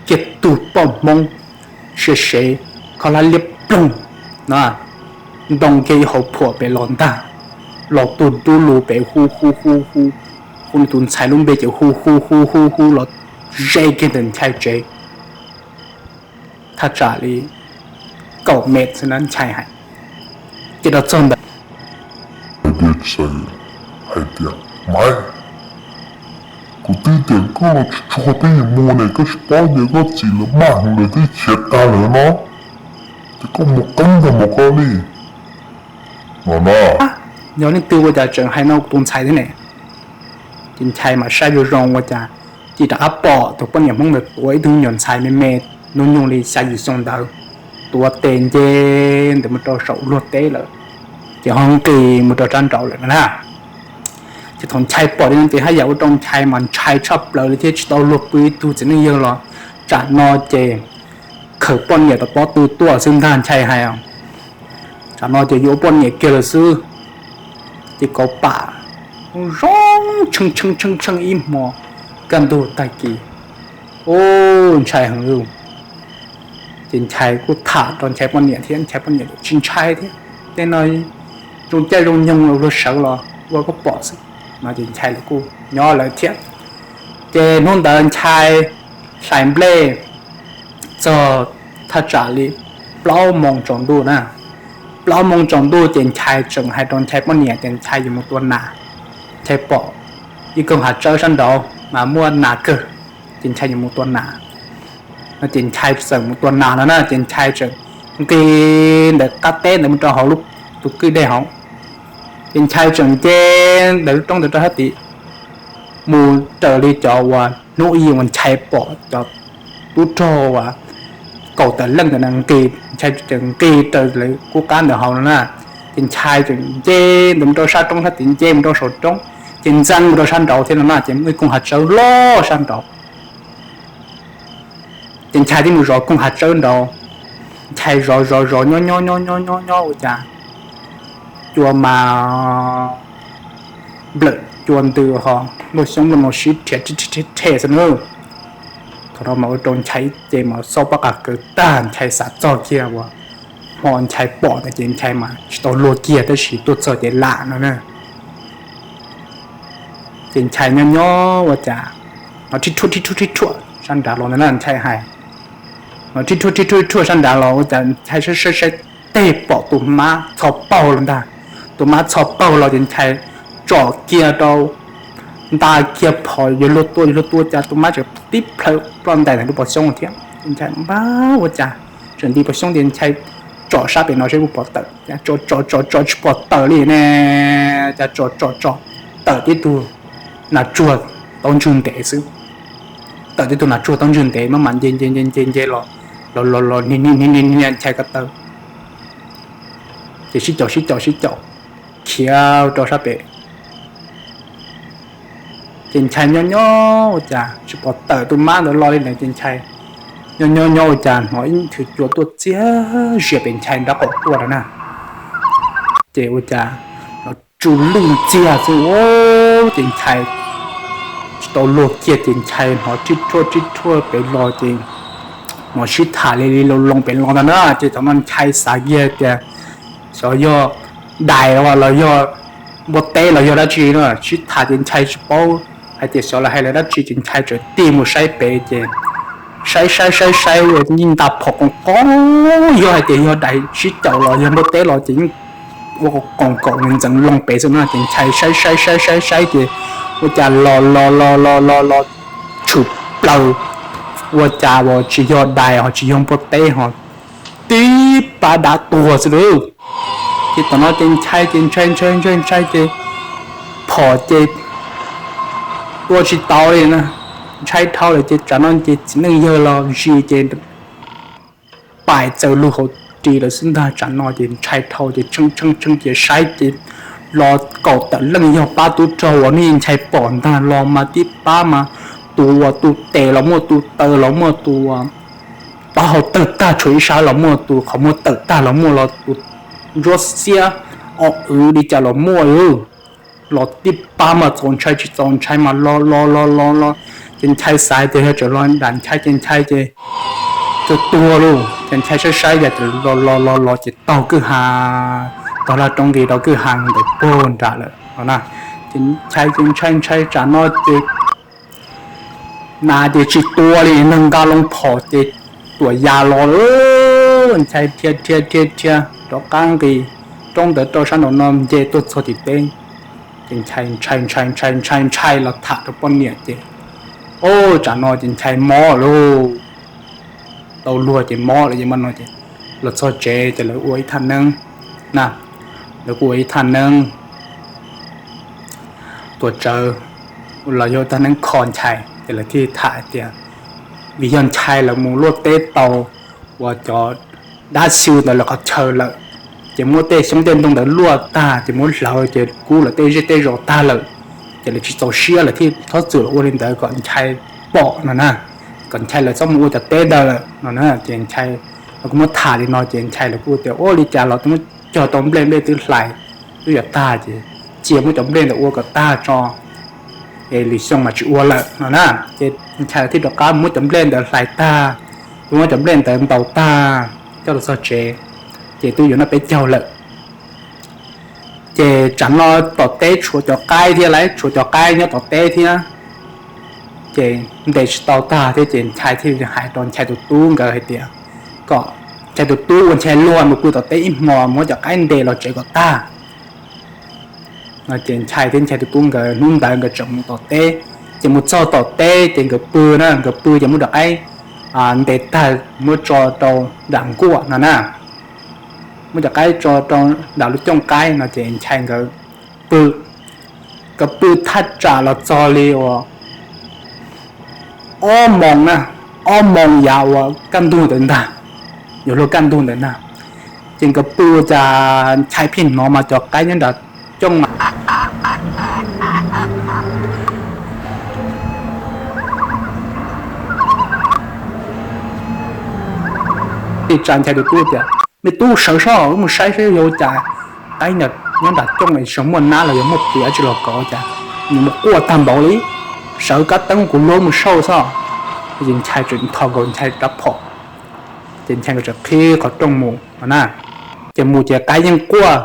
kiag tug poj Hmoob siav sev, kho hlab liab ploog na, ntoo kiag ib hauv phuam pem los ntag, los tuag dub lug pem hu hu hu hu, hu nws tus ntxhais lub npe ces hu hu hu hu hu los ze kiag ntawm Nchai tsev thaj tsam li kaum mev xwb na Nchai hais. Ces los txog ntawd, hais tias, Maiv, kuv twb tias koj tsis tshua peb yuav mus ne, koj tsis paub ces koj txiv lawv maj heev lawv twb khiav tag lawm no, ces koj mus qeeb tag npaum koj li no na. Yog leej twg ua cas tseem hais no tus ntxhais thiab ne? Ces Nchai mas saib zoo zoo ua cas cia rov qab pom tus poj niam Hmoob ntawd tuav ib tug me nyuam ntxhais me me hnub nyoog li xya yim xyoo ntawd, tuav tes nce ntawd mus rau saum luag teb lawm, ces ho nqis mus rau sab nraud lawm na. Ces thaum Nchai pom li no ces haj yam ua rau Nchai mas ntshai tshaj plaws li thiab tsis tau luag pw ib tug txiv neej yawg los. Tsam no ces khaws poj niam tom pob tw tuaj xwb ntag Nchai hais. Tsam no ces yuav ua poj niam kiag lawm xwb. Ces kauv pam zoo zoo tshee tshee tshee tshee ib hmo kaj ntug tag kis, ub, ntshai heev li. Ces Nchai kuj tham rau Nchai poj niam thiab, Nchai poj niam tsis ntshai thiab, tej no zoo caij zoo nyoog luag sawv los ua koj pom xwb no. Ces Nchai lawv kuj nyob lawv thiab. Ces hnub ntawd Nchai hlais nplej txog thaj tsam li plaub moo tsaus ntuj na. Plaub moo tsaus ntuj ces Nchai tseem hais rau Nchai poj niam tias Nchai yuav mus tua nas. Nchai pom ib koog hav tsawb sab nraud mas muaj nas kawg, ces Nchai yuav mus tua nas no. Ces Nchai txawm mus tua nas no na, ces Nchai tseem nqis ntawm qab teb ntawd mus rau hauv lub tus kwj dej hauv. Ces Nchai tseem nce ntawm lub roob ntawd rau sab tid mus raws li cov uas hnub ib uas Nchai pom cov tub rog uas kaum tawm leej ntawd nqis, Nchai tseem nqis raws lawv qub qab ntawd hauv no na. Ces Nchai tseem nce ntawd mus rau sab roob sab tid, nce mus rau saum roob, ces ntxeev mus rau sab nraud thiab no na, ces muaj ib koog hav tsawb loj sab nraud. Ces Nchai thiaj mus zov koog hav tsawb nraud. Nchai zov zov zov nyob nyob nyob nyob nyob nyob ua cas cua mas nplawm cua ntws ho, nplooj xyoob nplooj no sib rhiav rhe xwb na. Thaum no mas ua rau Nchai ib ce mas xob pob qa kaws tag, Nchai xav txog kiag uas hmo Nchai pom ntawd ces Nchai mas tsis tau luag kiag tab sis tuaj txog ces lam no na. Ces Nchai nyob nyob ua cas hnov rhib rhuaj rhib rhuaj rhib rhuaj sab nrad los ntag na, Nchai hais. Hnov rhib rhuaj rhib rhuaj rhib rhuaj sab nrad los ua cas Nchai saib saib saib tes pom tus mab txho paug los ntag. Tus mab txho paug los ces Nchai tsom kiag rau, nta kiag phom yuav luag tua yuav luag tua cas tus mab tseem tib plhaw ploj ntais ntawm lub pob xyoob thiab. Nchai npab ua cas tseem nti pob xyoob tias Nchai tsom sab pem no saib puas pom tawm, tsom tsom tsom tsom tsis pom tawm li ne, cas tsom tsom tsom tawm tib tug nas tsuag taub ntswg ntev xwb. Tawm tib tug nas tsuag taub ntswg ntev maj mam nce nce nce nce nce los, los los los niag Nchai ko taw, ces sib caum sib caum sib caum khiav rau sab pem. Ces Nchai nyob nyob ua cas tsis pom tawm tus mab ntawd los li lawm ces Nchai nyob nyob nyob ua cas hnov ib nthwv cua tuaj txias zias pem Nchai nraub qaum tuaj no na. Ces ua cas los tsu lwj ntxiag xwb, ces Nchai tsis tau luag kiag ces Nchai hnov rhib rhuaj rhib rhuaj pem los ces hnov sib tham li li loo loo pem los ntag na. Ces thaum no Nchai xav kiag tias xyov yog dais los yog npua teb los yog dab tsi no, sib tham ces Nchai tsis paub hais tias xyov lawv hais lawv dab tsi ces Nchai txawm tig mus saib pem ces saib saib saib saib ua yeej nta phom qoom qoom, yog hais tias yog dais sib caum los yog npua teb los ces yeej ua qoom kaum ntxeev loo pem xwb no. Ces Nchai saib saib saib saib saib ces ua cas los los los los los los tshwm plaws, ua cas uas tsis yog dais ho tsis yog npua teb ho tib pab dab tuag xwb lauj. Ces thaum no ces Nchai ces ntshai ntshai ntshai ntshai ces phom ces tua tsis tau li na, ntshai dhau lawm ces tsam no ces txiv neej yawg los zis ces pais txaws lug hauv ris lawm xwb ntag. Tsam no ces ntshai dhau ces tshee tshee tshee ces saib ces los kaum tawm leej yog pab tub rog uas nej Nchai pom ntag los mas tib pab mas tus uas tus tes los muaj, tus taw los muaj, tus uas taub hau tawg tag tshuav ib sab los muaj, tus qhov muag tawm tag los muaj, los tus ntsuab xiab o wv li cas los muaj. Los tib pab mas txaus ntshai tsis txaus ntshai mas los los los los los ces Nchai xav tias yog tseem los nram Nchai ces Nchai ces tuag tuag lauj. Ces Nchai saib saib yog tseem los los los los ces taug kwj ha, taug laj roob nqis rau kwj ha ntawm puag nram lawm no na. Ces Nchai ces ntshai ntshai tsam no ces nas ces tsis tua li, nqa loo phom ces tuam yas los lawm. Nchai dhia dhia dhia dhia rov qab nqis roob ntawd rau sab nraum no nce tuaj txog tim teb. Ces Nchai ntshai ntshai ntshai ntshai ntshai los tham rau poj niam ces, o, tsam no ces Nchai mob lauj, tau luag ces mob lawm ces mas no ces los txog tsev ces lawv ua ib thaj neeb na, lawv kuj ua ib thaj neeb tuam tsawv los yog thaj neeb kho Nchai ces lawv thiaj tham hais tias vim yog Nchai lawv mus luaj teb tau uas cov dab xyw ntawd lawv qhov chaw lawm, ces muab tej xyoob tej ntoo ntawd luaj tag ces muab hlawv ces kub lawv tej zej tej zos tag lawm, ces lawv tsis txaus siab lawv thiaj txhob txwm los ua li ntawd kom Nchai pom no na, kom Nchai lawv txhob mus ua cov teb ntawd lawm no na. Ces Nchai los kuj muab tham li no ces Nchai lawv kuj tias ua li cas los twb muab cog tau nplej, nplej twb hlais twb yuav tag ces cia muab cov nplej ntawd ua kom tag tso, es lwm xyoo mas tsis ua lawm no na. Ces Nchai thiaj rov qab muab cov nplej ntawd hlais tag, muab cov nplej ntawd ntaus tag coj los txog tsev, ces twb yuav noj peb caug lawm. Ces tsam no tom teb tshuav cov qaib thiab lauj, tshuav cov qaib nyob tom teb thiab. Ces ntes tsis tau tag thiab ces Nchai thiaj hais rau Nchai tus tub nkawd hais tias kom Nchai tus tub ua Nchai luag mus pw tom teb ib hmos, muab cov qaib ntes los tsev kom tag. Ces Nchai thiab Nchai tus tub nkawd hnub ntawd nkawd tseem mus tom teb, ces mus txog tom teb ces nkawd pw na, nkawd pw ces muab cov qaib ntes tag muab tso rau nram nkuaj no na. muab cov qaib tso rau nram lub cooj qaib no ces Nchai nkawd pw, nkawd pw thaj tsam los txog li uas ob moos na, ob moos yav uas kaj ntug ntawd ntag, yuav luag kaj ntug ntawd ntag. Ces nkawd pw ua cas Nchai pheej hnov mas cov qaib nyob nram cooj mas tsa Nchai tus tub tias, Me tub, sawv soj, wb mus saib saib yog ua cas, qaib nyob nram cooj sawv muaj nab los yog muaj plis dab tsi los kov cas nws mus quaj tag npaum li, sawv kab teeb kuv luab mus saib xwb. Ces Nchai tseem nthos nkaus Nchai rab phom, ces Nchai nkawd tseem qhib qhov rooj mus no na, ces mus ces qaib yeej quaj.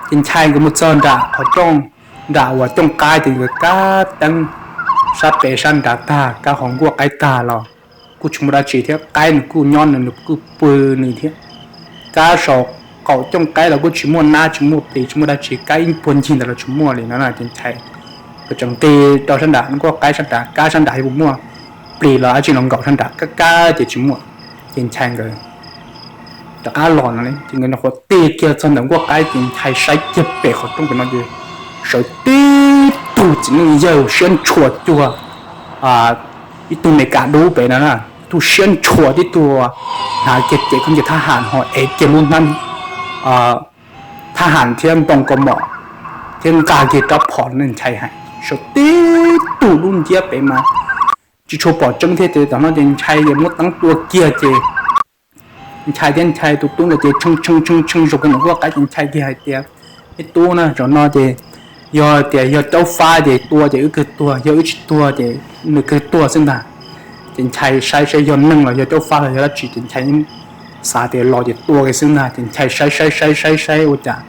Ces Nchai nkawd mus txog nram qhov rooj, nram uas cooj qaib ces nkawd kab teeb sab pem sab nrad tag, kab qhov nkuaj qaib tag los kuj tsis muaj dab tsi thiab, qaib nws kuj nyob nws, nws kuj pw nws thiab. Kab saum qaum cooj qaib los kuj tsis muaj nab tsis muaj plis tsis muaj dab tsi, kab ib puag ncig ntawd los tsis muaj li no na. Ces Nchai nkawd tseem nqis rau sab nram nkuaj qaib sab nrad, kab sab nrad yuav puas muaj plis los dab tsi los nkaum sab nrad, kab kab ces tsis muaj. Ces Nchai nkawd rov qab los no ces nkawd nyuam qhuav tig kiag txog ntawm nkuaj qaib ces Nchai saib kiag pem qhov rooj pem no ces sawv tib tug txiv neej yawg siab ntshua cuag ib tug Meskas dub pem no na, tib tug siab ntshua, tib tug hnav kiag cev khaub ncaws thab ham ho ev kiag lub hnab thab ham thiab ntoo kaus mom thiab nqa kiag rab phom no. Nchai hais sawv tib tug dub nciab pem mas tsis tshua pom tseeb thiab ces tam no ces Nchai ces muab teeb tua kiag ces Nchai thiab Nchai tus tub ntawd ces tshee tshee tshee tshee zaum kiag ntawm nkuaj qaib ces Nchai thiaj hais tias, Me tub na, zaum no ces yog tias yog caub fab ces tua ces wb kawg tuag, yog wb tsis tuag ces nws kawg tuag xwb ntag. Ces Nchai saib saib yog neeg los yog caub fab los yog dab tsi ces Nchai xav tias los ces tua kiag xwb ntag. Ces Nchai saib saib saib saib saib ua cas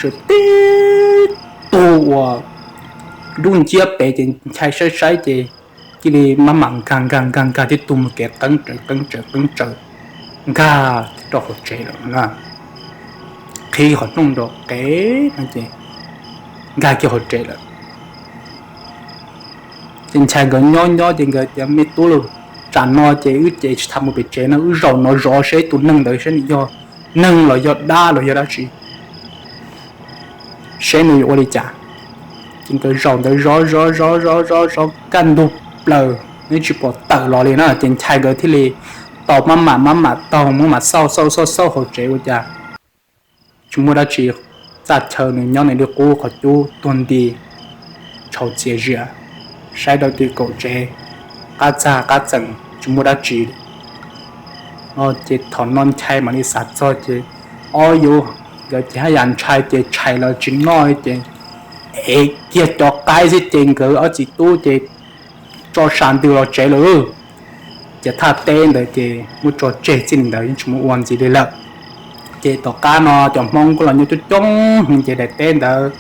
sawv tib tug uas dub nciab pem ces Nchai saib saib ces cia li maj mam nkag nkag nkag nkag tib tug mus kev qeeb tsawv qeeb tsawv qeeb tsawv nkag rau hauv tsev lawm na. Qhib qhov rooj rau qev no ces nkag kiag hauv tsev lawm. Ces Nchai nkawd nyob nyob ces nkawd tias, Me tub lauj, tsam no ces wb ces tsis tham mus pem tsev no, wb zaum no zov seb tus neeg ntawd seb nws yog neeg los yog dab los yog dab tsi, seb nws yuav ua li cas. Ces nkawd zaum ntawd zov zov zov zov zov zov kaj ntug plaws nws tsis pom tawm los li na. Ces Nchai nkawd thiaj li tau maj mam maj mam taug maj mam xauj xauj xauj xauj hauv tsev ua cas tsis muaj dab tsi, txaj chaw nws nyob nws li qub qhov cub tuag nti, tshauv txias zias, saib rau tim kaum tsev qab txag qab txees tsis muaj dab tsi. Ces thaum no Nchai mam li xav txog ces ob yus nkawd ces haj yam ntshai ces tshais los tsis noj ces ev kiag cov qaib xwb ces nkawd ob txiv tub ces tso sam ntws los tsev lawm. Ces thaj teb ntawd ces muab tso tseg txij li ntawd yeej tsis muaj ua ntxiv li lawm. Ces tom qab no cov Hmoob kuj los nyob coob coob ces daim teb ntawd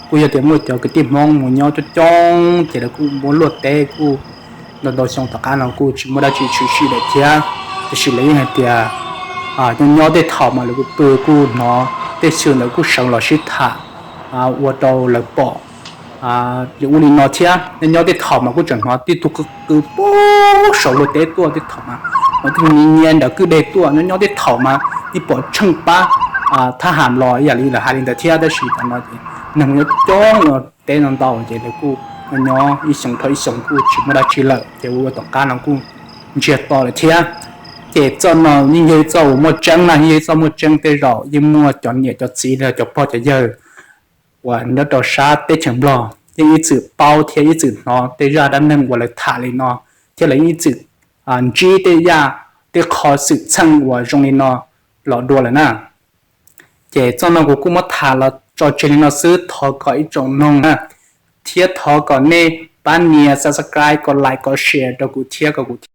kuj yog tias muaj cov kwv tij Hmoob mus nyob coob coob ces lawv kuj muab luaj teb kuj ntau ntau xyoo tom qab no kuj tsis muaj dab tsi tshwm sim lawm thiab. Tiam sis lawv yeej hais tias nyob nyob tej thaum mas lawv kuj pw kuj hnov tej xwm ntawd kuj sawv los sib tham ua rau lawv pom li ub li no thiab. Nyob nyob tej thaum mas kuj tseem hnov tib tug kwv kwv puag saum luag teb tuaj, tej thaum mas hnov tib tug nyiav nyiav nram kwj deg tuaj. Nyob nyob tej thaum mas yeej pom tsheej pab thab ham los ib yam li lawv hais li ntawd thiab. Tab sis tam no ces neeg nyob coob ua teb no ntau ces lawv kuj nyob ib xyoos dhau ib xyoos kuj tsis muaj dab tsi lawm ces ua ua tom qab no kuj ntsiag to lawm thiab. Ces txoj no yeej yog ib txoj uas muaj tseeb na, yeej yog ib txoj muaj tseeb. Tej zaum yeej muaj cov niam cov txiv los cov pog cov yawg uas nyob rau sab teb chaws Nplog yeej ib txwm paub thiab ib txwm hnov tej zaj dab neeg uas lawv tham li no, thiab lawv yeej ib txwm ntsib tej yam tej qho xwm txheej uas zoo li no los dua lawm na. Ces txoj no kuv kuj muab tham los tso tseg li no xwb, thov kom ib tsoom mloog na, thiab thov kom nej pab nias subscribe, kom like, kom share rau kuv thiab kom kuv thiab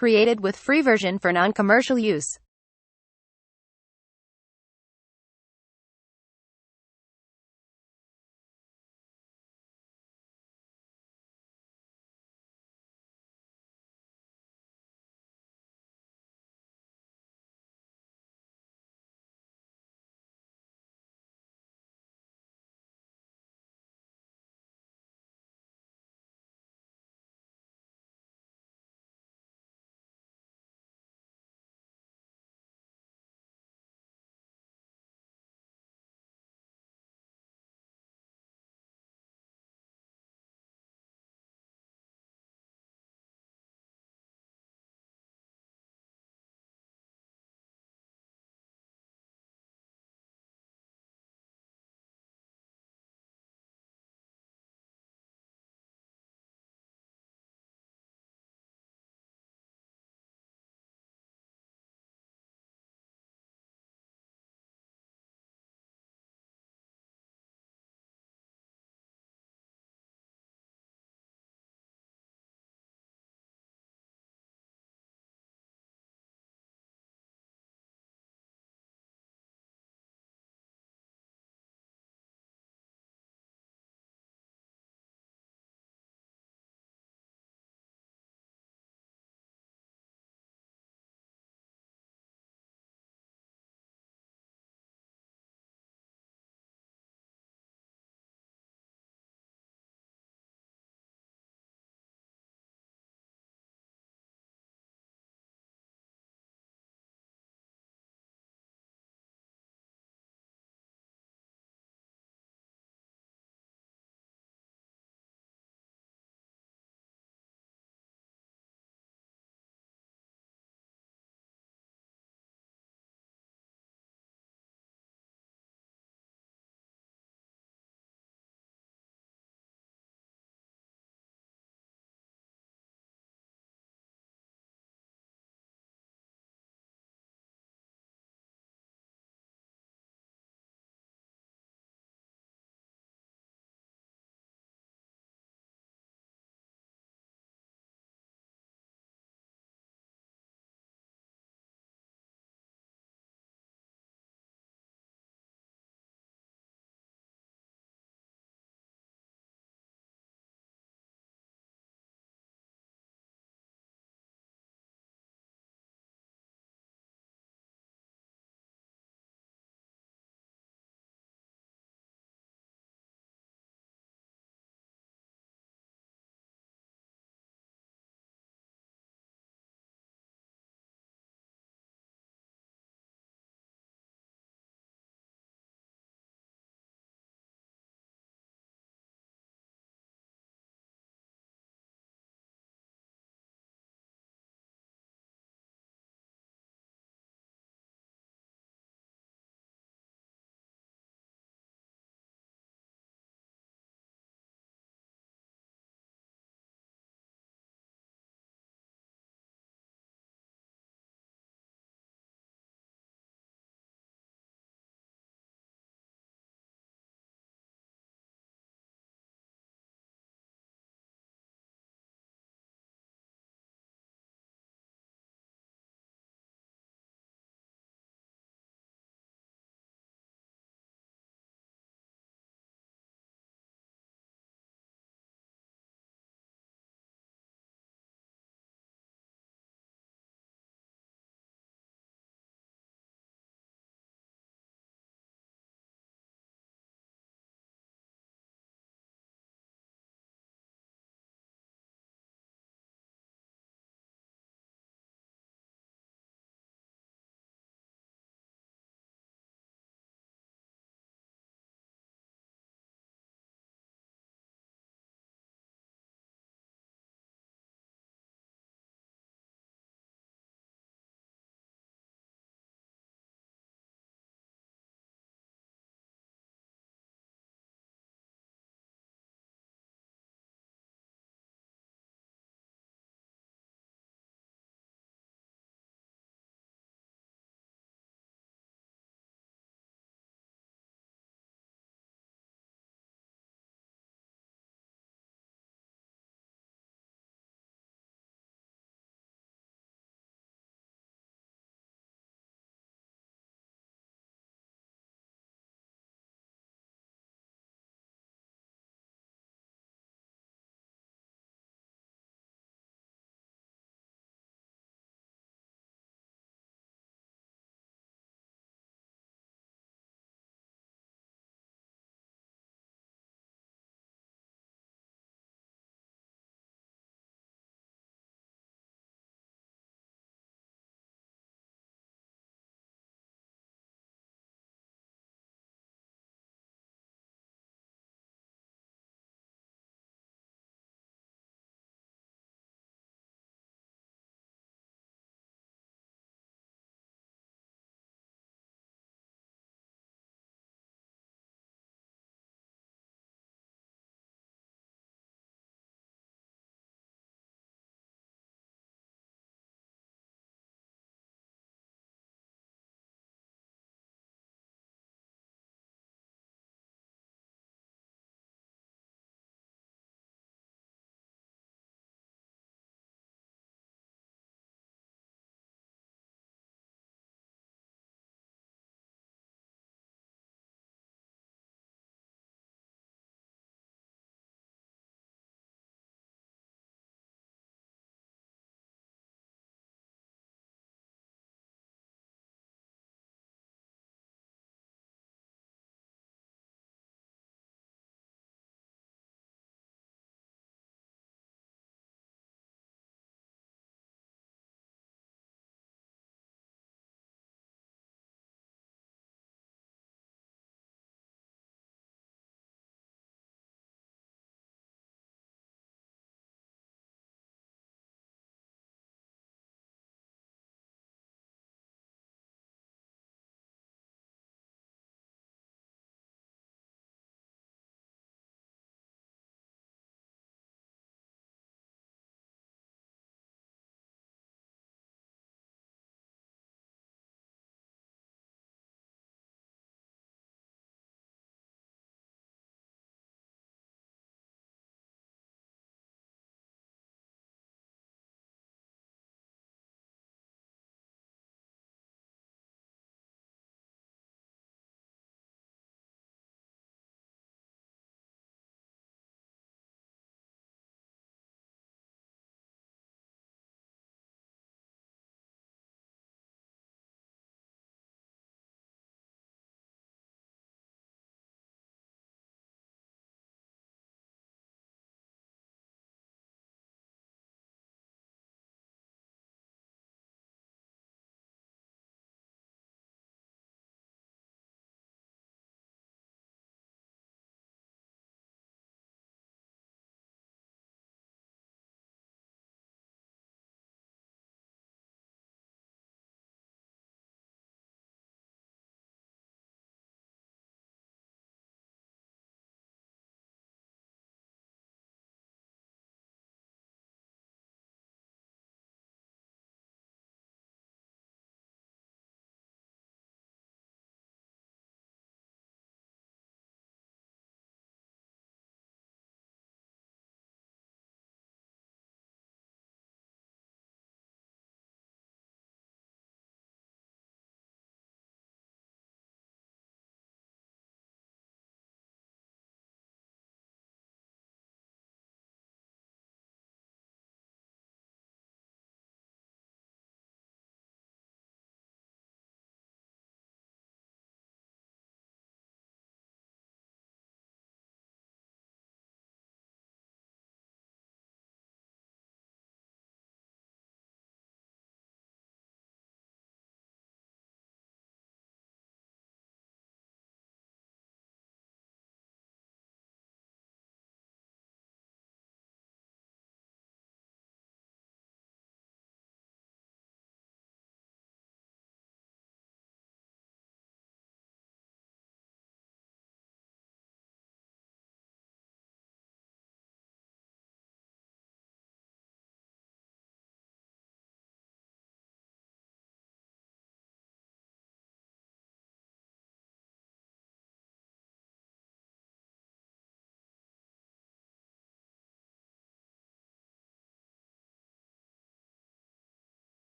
created with free version for non-commercial use.